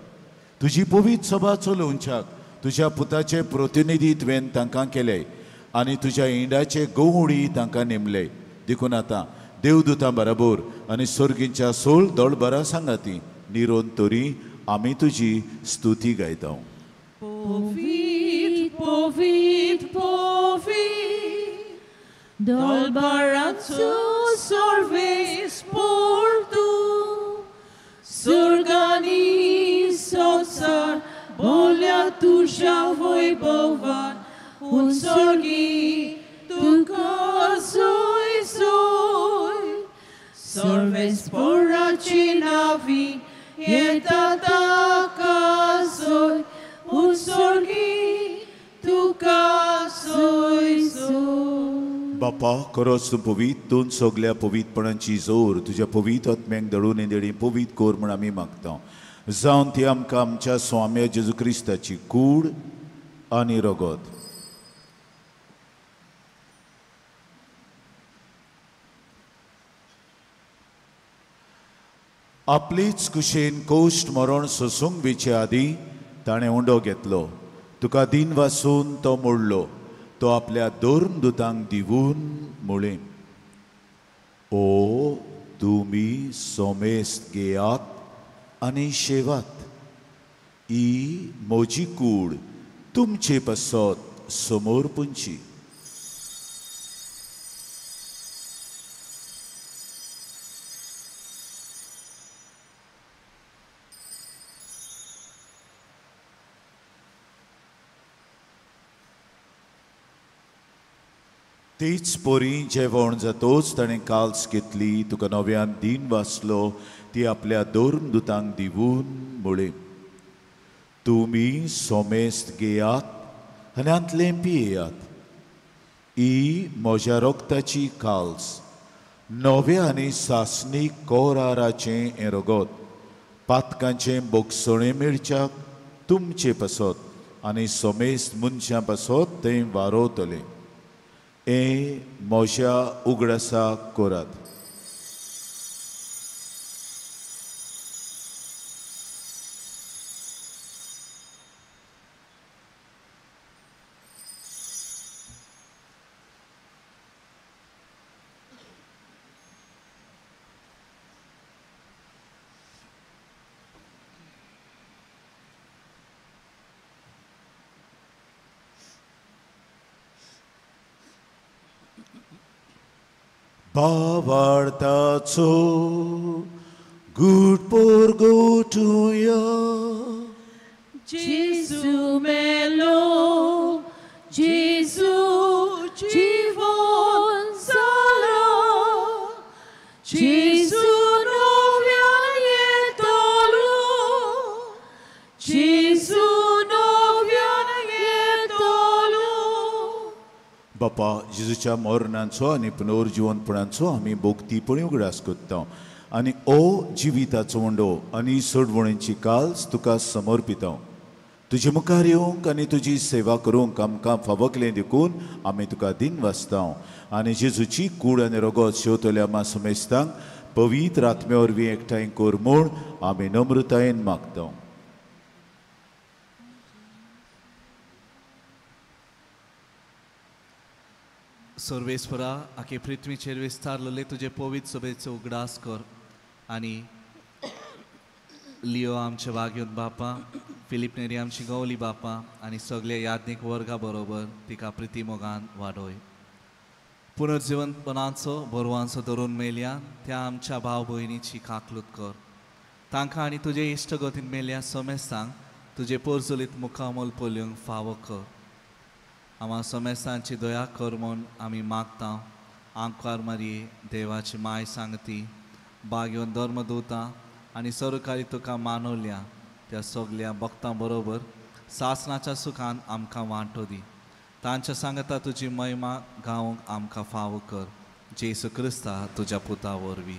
Speaker 2: तुजी पवित्र सभा चलोवच्याक तुज्या पुताचे प्रतिनिधी तुवें तांकां केले आनी तुज्या इंडाचे गवळी तांकां नेमले. देखून आतां देवदुतां बराबर आनी सर्गींच्या सोळ दळबरां सांगाती निरोन तरी आमी तुजी स्तुती गायता.
Speaker 1: पवित्र पवित्र पवित्र दळबराचो सर्वेस्पर तूं सुर्गांनी संवसार बोल्या तुज्या वैभवान उत्सर्गी तुका सोय सोय सर्वेस्पराचे नावी येता ताका सोय उत्सर्गी तुका सोय सोय.
Speaker 2: बापा खरोच तूं पवित्र तूं सगल्या पवित्रपणाची जोर तुज्या पवित्र आत्म्यांक दळून देणी पवित्र कोर म्हूण आमी मागता. जावन ती आमकां आमच्या स्वाम्या जेजू क्रिस्ताची कूड आनी रगत आपलीच कुशेन कोश्ट मरण सोसूंक वेचे आदीं ताणें उंडो घेतलो. तुका दिन वासून तो मोडलो. तो आपल्या दोन दुतांक दिवून म्हळें, ओ तुमी सोमेस्त घेयात आनी शेवात. ही म्हजी कूड तुमचे पासत समोर पुंची. तीच पोरी जेवण जातोच ताणें काल्स घेतली. तुका नव्यान दिन वाचलो. ती आपल्या दोन दुतांक दिवून म्हळें, तुमी सोमेस्त घेयात आनी हांतलें पियेयात. ही म्हज्या रगताची काल्स नव्या आनी सासणीक कोराराचें हें रगत पातकांचें बोगसणें मेळच्याक तुमचे पासत आनी सोमेस्त मनशां पासत तें वारोवतलें. हें म्हज्या उगडासाक करात. भावार्थाचो गूट परगटुया.
Speaker 1: जेजू मेलो जेजू जिवन जालो जेजू नव्यान येतलो जेजू नव्यान येतलो.
Speaker 2: बापा जेजूच्या मरणाचो आनी पुनर्जिवनपणाचो आमी भोगतीपणी उगडास करता आनी ओ जिविताचो उंडो आनी सोडवणेची काल्स तुका समर्पिता. तुजे मुखार येवंक आनी तुजी सेवा करूंक आमकां फावकलें देखून आमी तुका दिन वाचता आनी जेजूची कूड आनी रगत शेवतल्या आमा समेस्तांक पवित्र आत्म्या वरवीं एकठांय कर म्हूण आमी नम्रतायेन मागता.
Speaker 6: सर्वेस्परा आखे पृथ्वीचेर विस्तारलेले तुजे पवित्र सभेचो उगडास कर आनी लियो आमचे वाग्योत बापा, फिलीप नेरी आमची गवली बापा आनी सगल्या याज्ञीक वर्गा बरोबर तिका प्रिती मोगान वाडोय. पुनर्जिवनपणाचो बरवांचो धरून मेल्या त्या आमच्या भाव भयणीची काकलूत कर. तांकां आनी तुजे इश्टगतीन मेल्या समेस्तांक तुजे पोरजोलीत मुखामोल पळोवंक फावो कर. आमा समेस्तांची दया कर म्हूण आमी मागता. आंकवार मारये देवाची माय सांगती बागेवन धर्मदूतां आनी सरकारी तुका मानवल्या त्या सगल्या भक्तां बरोबर सासणाच्या सुखान आमकां वांटो दी. तांच्या सांगता तुजी महिमा गावंक आमकां फावो कर. जेसू क्रिस्ता तुज्या पुता वरवीं.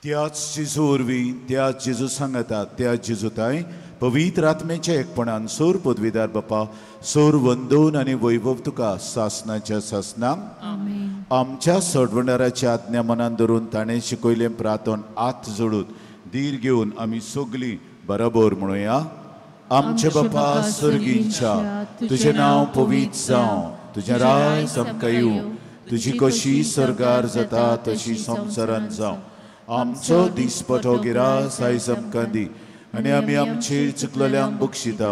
Speaker 2: त्याच जेजू वरवीं, त्याच जेजू सांगता, त्याच जेजूताय पवित्र आत्म्याच्या एकपणान सोर पदवीदार बापा सोर वंदोवन आनी वैभव तुका सासनाच्या सासनाक. आमच्या सोडवणाराच्या आज्ञा मनान धरून ताणें शिकयलें प्रार्थन आत जोडून धीर घेवन आमी सगलीं बरोबर म्हणुया. आमचे बापा सर्गींच्या, तुजें नांव पवित्र जावं, तुजें राज आमकां येवं, तुजी कशी सर्गार जाता तशी संवसारांत जावं. आमचो दिसपटो गिरास आयज आमकां दी आनी आमी आमचेर चुकलेल्यांक बक्षिता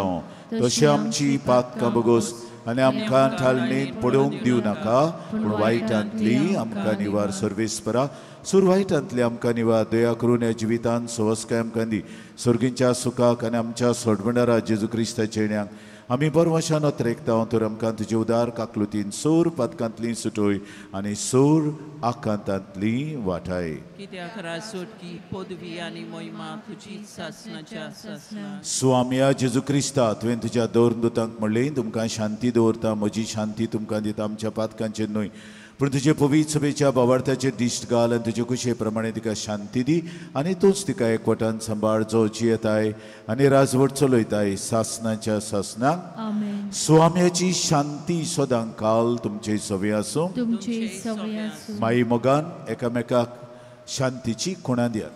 Speaker 2: तशें आमची पातकां बगोस आनी आमकां ठालणीत पडोवंक दिवं नाका, पूण वायटांतली आमकां निवार. सर्वेस्परा सूर वायटांतली आमकां निवार. दया करून ह्या जिवितांत सवसकाय आमकां दी. सर्गींच्या सुखाक आनी आमच्या सोडवणारा जेजू क्रिस्ताच्या येण्याक आमी बरवशान अत्रेकता. तर आमकां तुजे उदार काकलुतीन सोर पातकांतली सुटोय आनी सोर आकांतांतली वाटाय.
Speaker 7: कित्याक राजसोटकी पदवी आनी महिमा तुजी सासणाच्या सासणाक.
Speaker 2: स्वाम्या जेजू क्रिस्ता, तुवें तुज्या दौरदूतांक म्हणलें, तुमकां शांती दवरता, म्हजी शांती तुमकां दिता, आमच्या पातकांचेर न्हय पूण तुजे पवित्र सभेच्या बावार्थाचेर दिश्ट घाल आनी तुजे कुशे प्रमाणे तिका शांती दी आनी तूंच तिका एकवटान सांबाळ, जो जियेताय आनी राजवट चलयताय सासनाच्या सासनाक. स्वाम्याची शांती सदां काल तुमचे सवे आसूं. माई मोगान एकामेकाक शांतीची खुणा दियात.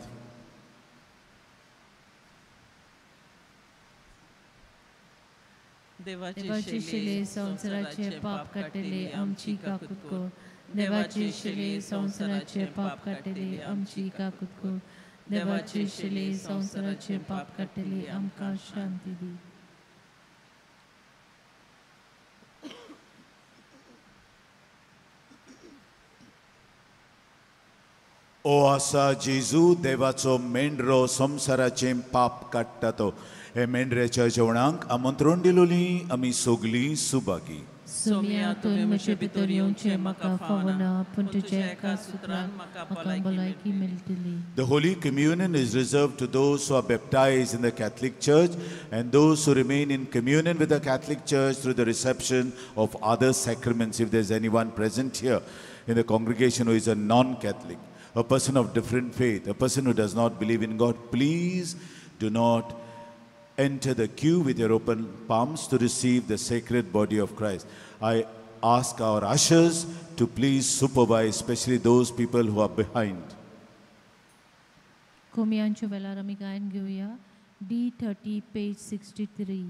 Speaker 5: देवाचे शिले संवसाराचे पाप काडटले आमची काकूत कर. देवाचे शिले संवसाराचे पाप काडटले आमची काकूत कर. देवाचे शिले संवसाराचे पाप काडटले आमकां शांती दी.
Speaker 2: ओ आसा जेजू देवाचो मेंढरो, संवसाराचें पाप काडटा तो. हे मेंढऱ्याच्या जेवणाक आमंत्रण दिलोली आमी सगलीं सुभागी.
Speaker 5: सोम्या, तुवें म्हजे भितर येवचें म्हाका फावना, पूण तुज्या एका सुत्रान म्हाका भलायकी मेळटली.
Speaker 2: The Holy Communion is reserved to those who are baptized in the Catholic Church and those who remain in communion with the Catholic Church through the reception of other sacraments. If there's anyone present here in the congregation who is a non-Catholic, a person of different faith, a person who does not believe in God, please do not enter the queue with your open palms to receive the sacred body of Christ. I ask our ushers to please supervise, especially those people who are behind.
Speaker 5: कोमियांच्या वेळार आमी गायन घेवया. D30 page 63.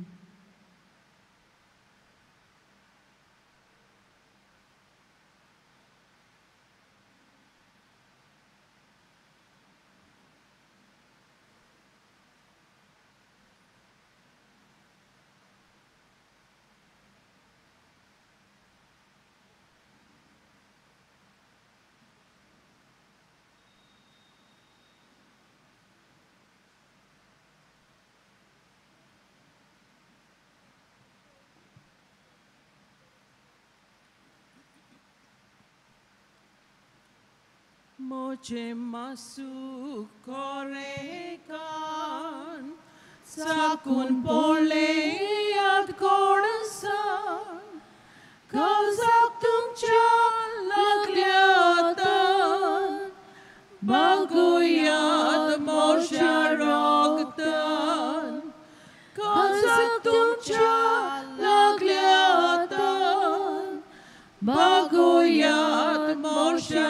Speaker 7: Moche masu korekan sakun pole yad kodasan kazak tumcha laglyatan baguyat morsha rogtan kazak tumcha laglyatan baguyat morsha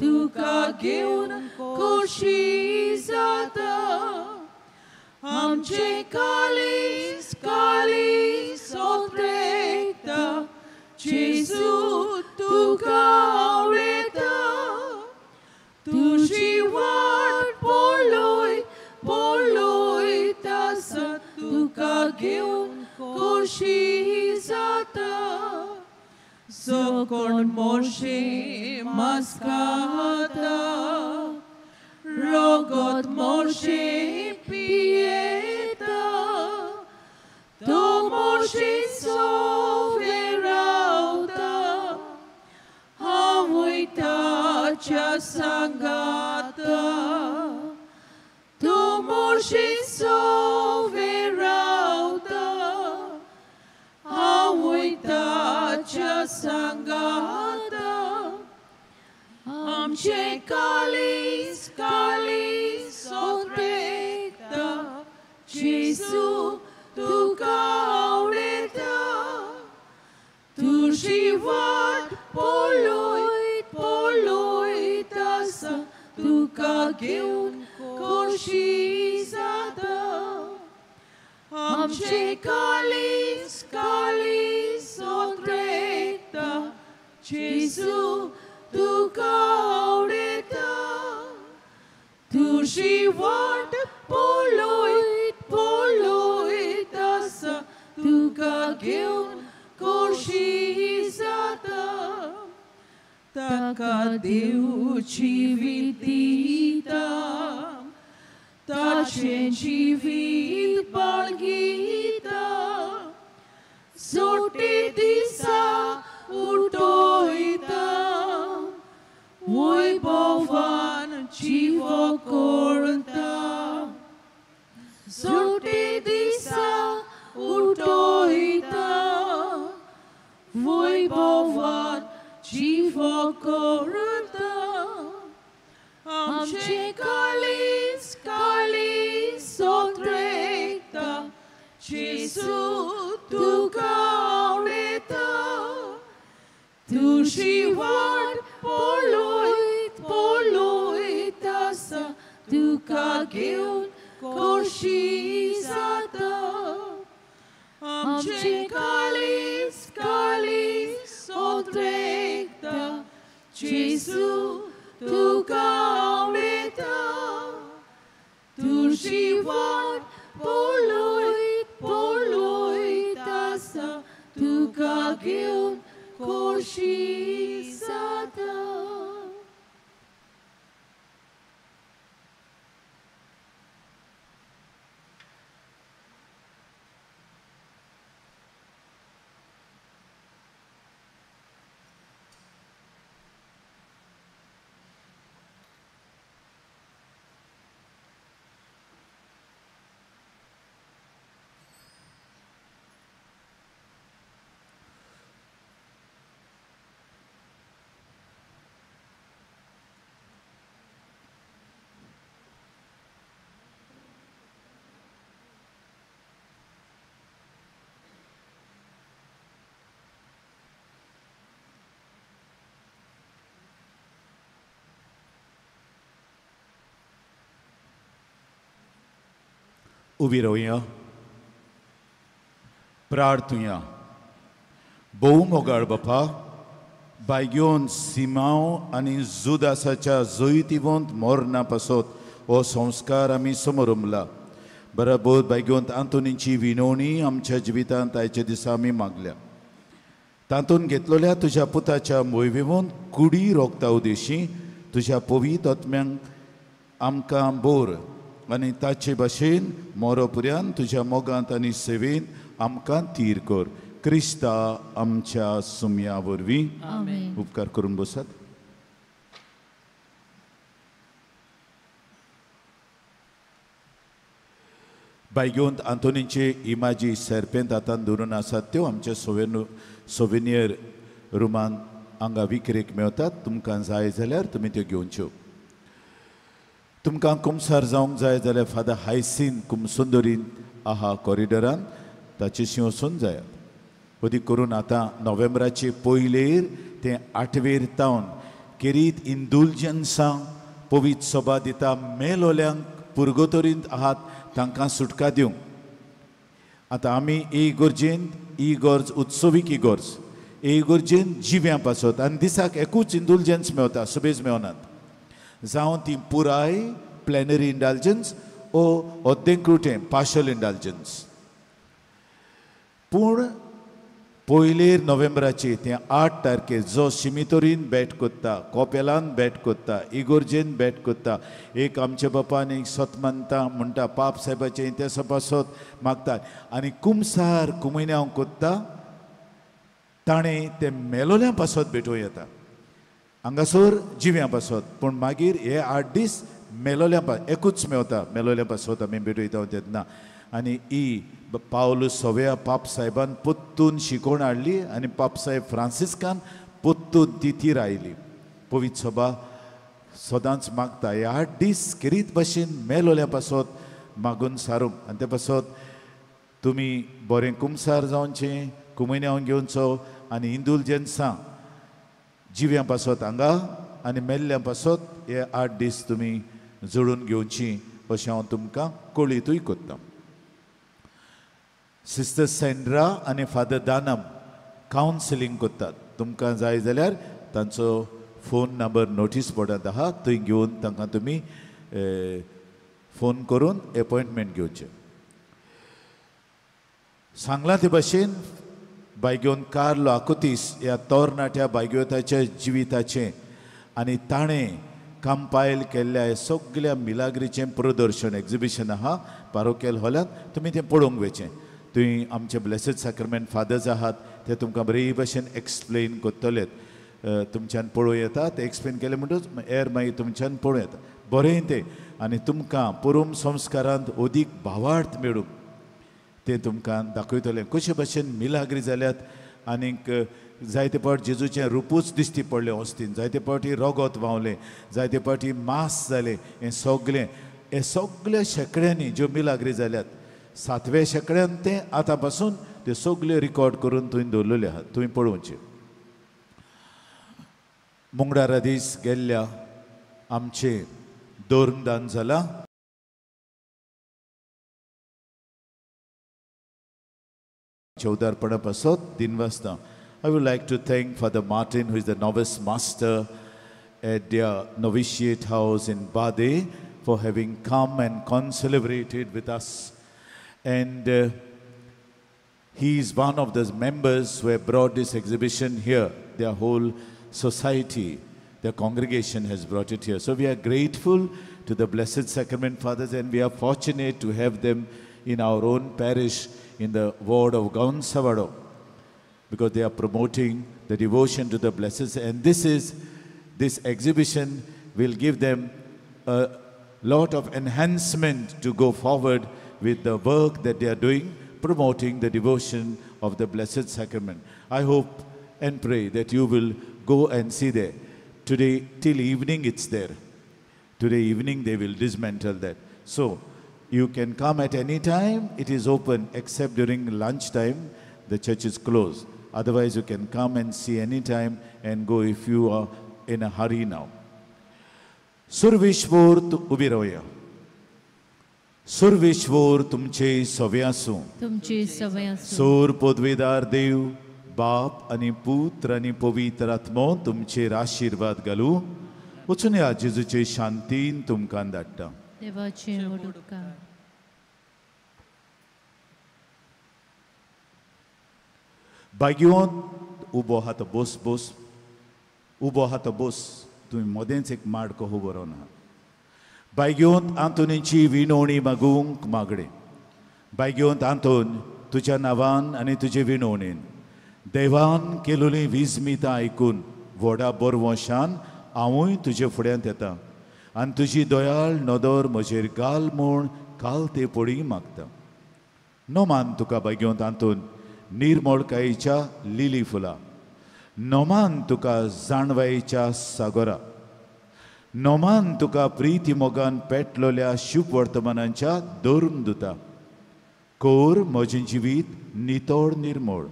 Speaker 1: तुका घेवन खोशी जाता. आमचे काळीज काळीज ओतरेता जेजू तुका आवडटा. तुजी वाट पळय पळयतासा तुका घेवन खोशी जाता. जो कोण मोरशे मास खाता रगत मोरशे पियेता तो मोरशे सोवे रावता. हांवूय ताच्या सांगाता तो मोरशे सोवे रावता. हांवूय ताच्या सांगाता. आमचे काळीज काळीज ओतरेता जेजू तुका आवडटा. तुजी वाट पळय पळयतासा तुका घेवन खोशी जाता. आमचे काळीज काळीज ओतरेता जेजू तुका आवडटा. तुजी वाट पळय पळयतासा तुका घेवन खोशी जाता. ताका देवची विदिता ताचें जिवीत बाळगिता. सोटे दिसा उठयता वैभवान जिवो करता. सोटे दिसा उठयता वैभवान जिवो करता. आमचे काळीज काळीज ओतरेता जेजू तुका आवडटा. तुजी वाट पळय पळयतासा तुका घेवन खोशी जाता. आमचे काळीज काळीज ओतरेता जेजू तुका आवडटा. तुजी वाट पळय पळयतासा तुका घेवन खोशी जाता.
Speaker 2: उबी रावया, प्रार्थुया. भोव मोगाळ बापा, बायगेवन सिमांव आनी जुदासाच्या जैतिवंत मरणा पासत हो संस्कार आमी समरमला. बराबर बायगेवंत आंतोनीची विनवणी आमच्या जिवितांत आयच्या दिसा आमी मागल्या. तातूंत घेतलेल्या तुज्या पुताच्या मोयवेवन कुडी रोगता उदेशी तुज्या पवित्र आत्म्यांक आमकां बोर आनी ताचे भाशेन मोरोपुऱ्यान तुज्या मोगांत आनी सेवेन आमकां तीर कर. क्रिस्ता आमच्या सुमया वरवीं. उपकार करून बसात. बायगेवंत आंतोनीचे इमाजी सेरपेंत हातान धरून आसात त्यो आमच्या सोवेनियर रुमान हांगा विक्रेक मेळतात. तुमकां जाय जाल्यार तुमी त्यो घेवच्यो. तुमकां कुमसार जावंक जाय जाल्यार फादर हायसीन कुमसुंदरीन आहा कॉरिडोरान ताचेशी वचून जायात. अदीक करून आतां नोव्हेंबराचे पयलेर ते आठवेर तावन खेरीत इंदुलजन्सां पवित्र सभा दिता मेलोल्यांक पुर्गोतोरींत आहात तांकां सुटका दिवंक. आतां आमी इगर्जेंत इगर्ज उत्सवीक इगर्ज इगर्जेंत जिव्यां पासत आनी दिसाक एकूच इंदुलजन्स मेवता, सुबेज मेवनात, जावं ती पुराय प्लॅनरी इंडल्जन्स ओ अद्देंकृटें पार्शल इंडल्जन्स. पूण पयलेर नोव्हेंबराचे ते 8 तारखेर जो शिमितोरीन भेट कोत्ता, कोपेलान भेट कोत्ता, इगोर्जेन भेट कोत्ता, एक आमच्या बापान एक सत मानता म्हणटा पाप साहेबाचें ते सपा सत मागतात आनी कुमसार कुमयन्यांव कोत्ता ताणें ते मेलोल्या पासत भेटोवं येता हांगासर जिव्यां पासत. पूण मागीर हे 8 दीस मेलोल्या पा एकूच मेवता मेलोल्या पासत आमी भेटयता तेन्ना. आनी ही पावल सव्या पाप साहेबान पोत्तून शिकोवन हाडली आनी पाप साहेब फ्रांसिस्कान पोत्तून ती तीर आयली. पवित्र सभा सदांच मागता हे 8 दीस खेरीत भाशेन मेलोल्या पासत मागून सारूंक. आनी ते पासत तुमी बरें कुमसार जावचें, कुमयन्यांव घेवचो आनी इंदुलजन्सां जिव्यां पासत हांगा आनी मेल्ल्या पासत हे 8 दीस तुमी जोडून घेवची अशें हांव तुमकां कळीतूय कोत्ता. सिस्टर सेंड्रा आनी फादर दानम कावन्सिलींग करतात. तुमकां जाय जाल्यार तांचो फोन नंबर नोटीस बोर्डांत आहा, थंय घेवन तांकां तुमी फोन करून एपॉयंटमेंट घेवचें. सांगलां ते भाशेन बायगेवन कार्लो आकुतीस ह्या तरणाट्या बायगेवताच्या जिविताचें आनी ताणें कंपायल केल्ल्या ह्या सगल्या मिलाग्रीचें प्रदर्शन एक्झिबिशन आहा पारोकेल हॉलांत, तुमी तें पळोवंक वयचें. थंय आमचे ब्लेसेड सॅक्रमेंट फादर्स आहात ते तुमकां बरे भाशेन एक्सप्लेन करतले, तुमच्यान पळोवं येता. ते एक्सप्लेन केलें म्हणटकच एर मागीर तुमच्यान पळोवं येता बरें तें आनी तुमकां पुरूम संस्कारांत अदीक भावार्थ मेळूंक तें तुमकां दाखयतलें कशे भाशेन मिलाग्री जाल्यात. आनीक जायते फावट जेजूचें रुपूच दिश्टी पडलें वस्तीन, जायते फावटी रगत व्हांवलें, जायते फावटी मास जालें. हें सगलें हे सगल्या शेंकड्यांनी ज्यो मिलाग्री जाल्यात 7व्या शेंकड्यान तें आतां पासून ते सगळे रिकॉर्ड करून थंय दवरलेले आहात, तुवें पळोवचें. मुंगडारा दीस गेल्ल्या आमचें धर्मदान जालां. चौदारपणा पासत 3 वाजता. I would like to thank Father Martin, who is the novice master at their novitiate house in Bade, for having come and concelebrated with us. And he is one of the members who have brought this exhibition here. Their whole society, their congregation has brought it here. So we are grateful to the Blessed Sacrament Fathers, and we are fortunate to have them in our own parish in the ward of Gonsavado, because they are promoting the devotion to the blessed. And this exhibition will give them a lot of enhancement to go forward with the work that they are doing, promoting the devotion of the Blessed Sacrament. I hope and pray that you will go and see there. Today, till evening it's there. Today evening they will dismantle that. So, you can come at any time. It is open except during lunchtime. The church is closed. Otherwise, you can come and see any time and go if you are in a hurry now. सुरविश्वर उबी रावया. सुरविश्वर तुमचे सवे आसूं.
Speaker 5: तुमचे सवे आसूं.
Speaker 2: सोर पदवेदार देव बाप आनी पुत्र आनी पवित्र आत्मो तुमचेर आशिर्वाद घालूं. वचून ह्या जेजूचे शांतीन तुमकां धाडटा.
Speaker 5: देवाचे व्हड उपकार.
Speaker 2: बागयोन उबो आहा तो बोस बोस उबो आहा तो बोस. तुमी मदेंच एक माडको उबो रावन आहा. बायगेवंत आंतोनीची विनवणी मागूंक मागणें. बायगेवंत आंतोन तुज्या नांवान आनी तुजे विनवणेन देवान केलोली विजमितां आयकून व्हडा बरवंशान हांवूय तुजे फुड्यांत येता आनी तुजी दयाळ नदर म्हजेर घाल म्हूण काल ते पडी मागता. नोमान तुका बायगेवंत आंतोन निर्मळकायेच्या लिली फुलां, नोमान तुका जाणवायेच्या सागोरा, नोमान तुका प्रिती मोगान पेटलोल्या शुभ वर्तमानांच्या धर्मदुता. कोर म्हजें जिवीत नितळ निर्मळ,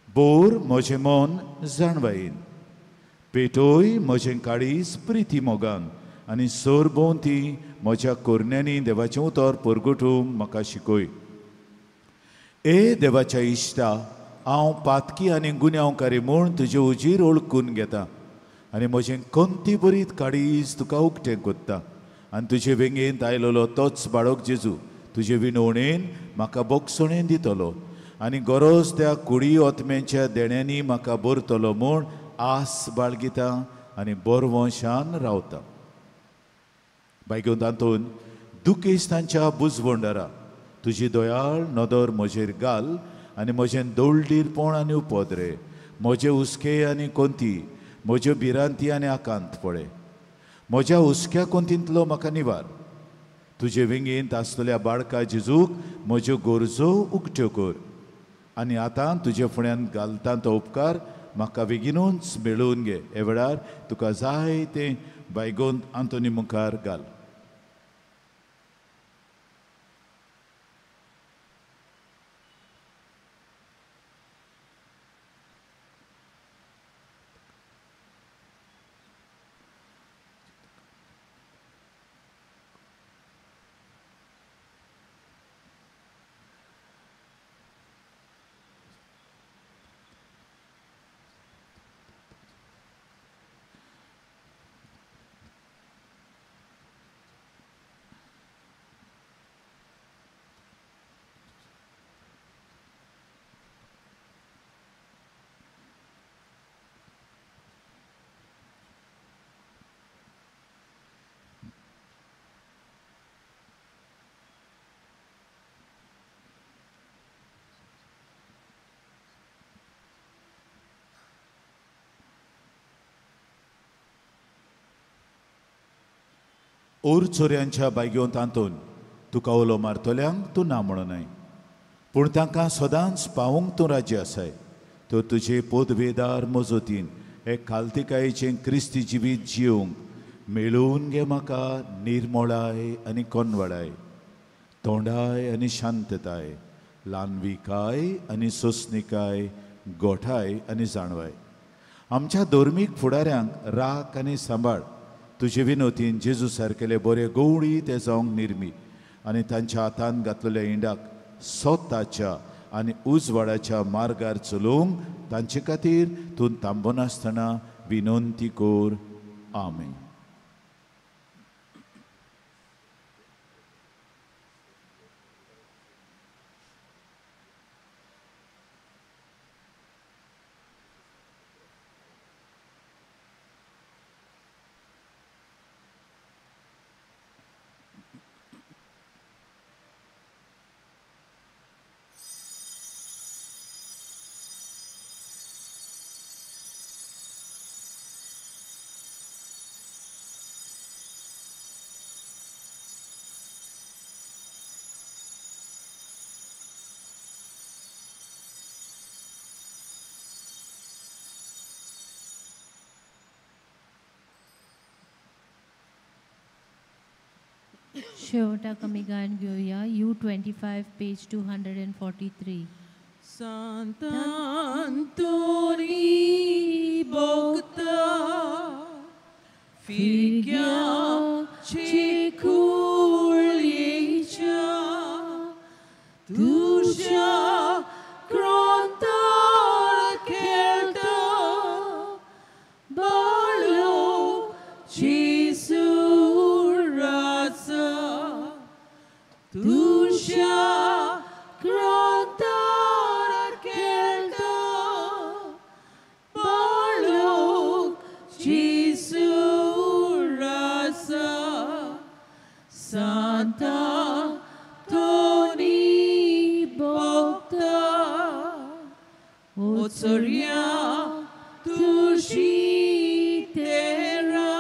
Speaker 2: बोर म्हजें मन जाणवायेन, पेटोय म्हजें काळीज प्रिती मोगान आनी सरभोंवती म्हज्या कोरण्यांनी देवाचें उतर परगटूंक म्हाका शिकय. ए देवाच्या इश्टा, हांव पातकी आनी गुन्यांवकारी म्हूण तुजे उजीर ओळखून घेता आनी म्हजें कोंती बरीत काळीज तुका उक्तें कोत्ता आनी तुजे वेंगेंत आयलेलो तोच बाळक जेजू तुजे विनवणेन म्हाका बोगसणेन दितलो आनी गरज त्या कुडी ओतम्यांच्या देण्यांनी म्हाका भरतलो म्हूण आस बाळगिता आनी बरवंशान रावता. बायगेवन तातूंत दुखेस्तांच्या बुजवंडरा तुजी दयाळ नदर म्हजेर घाल आनी म्हजें दोळडीरपण आनी उपद्रे, म्हजे हुस्के आनी कोंती, म्हज्यो भिरांती आनी आकांत पळय. म्हज्या हुस्क्या कोंतींतलो म्हाका निवार. तुजे वेंगेंत आसतल्या बाळका जेजूक म्हज्यो गरजो उक्त्यो कर आनी आतां तुजे फुड्यान घालता तो उपकार म्हाका बेगीनूच मेळोवन घे. हे वेळार तुका जाय तें बायगोन आंतोनी मुखार घाल. ओर चोरयांच्या बायगेवन तांतून तुका उलो मारतल्यांक तूं ना म्हणूनय, पूण तांकां सदांच पावूंक तूं राज्य आसाय. तर तुजे पोदवेदार मजतीन हे खालतिकायेचें क्रिस्ती जिवीत जिवंक मेळोवन घे म्हाका निर्मोळाय आनी कोनवळाय, तोंडाय आनी शांतताय, ल्हानविकाय आनी सोंसणिकाय, गोठाय आनी जाणवाय. आमच्या धर्मीक फुडाऱ्यांक राख आनी सांबाळ. तुजे विनोतीन जेजू सारकेले बरे गवळी ते जावंक निर्मी आनी तांच्या हातान घातलेल्या इंडाक स्वताच्या आनी उजवाडाच्या मार्गार चलोवंक तांचे खातीर तूं थांबनासतना विनंती कर. आमेन.
Speaker 5: शेवटाक आमी गायन घेवया U25 page 243.
Speaker 7: Sant Anthony भोगता फिरग्याचे कुळयेच्या तुज्या क्रोंतार खेळटा बाळो जेजू राजा तुज्या क्रोंतार खेळटा बाळो जेजू राजा. Sant Anthony भोगता ओचर्या तुजी तेरा.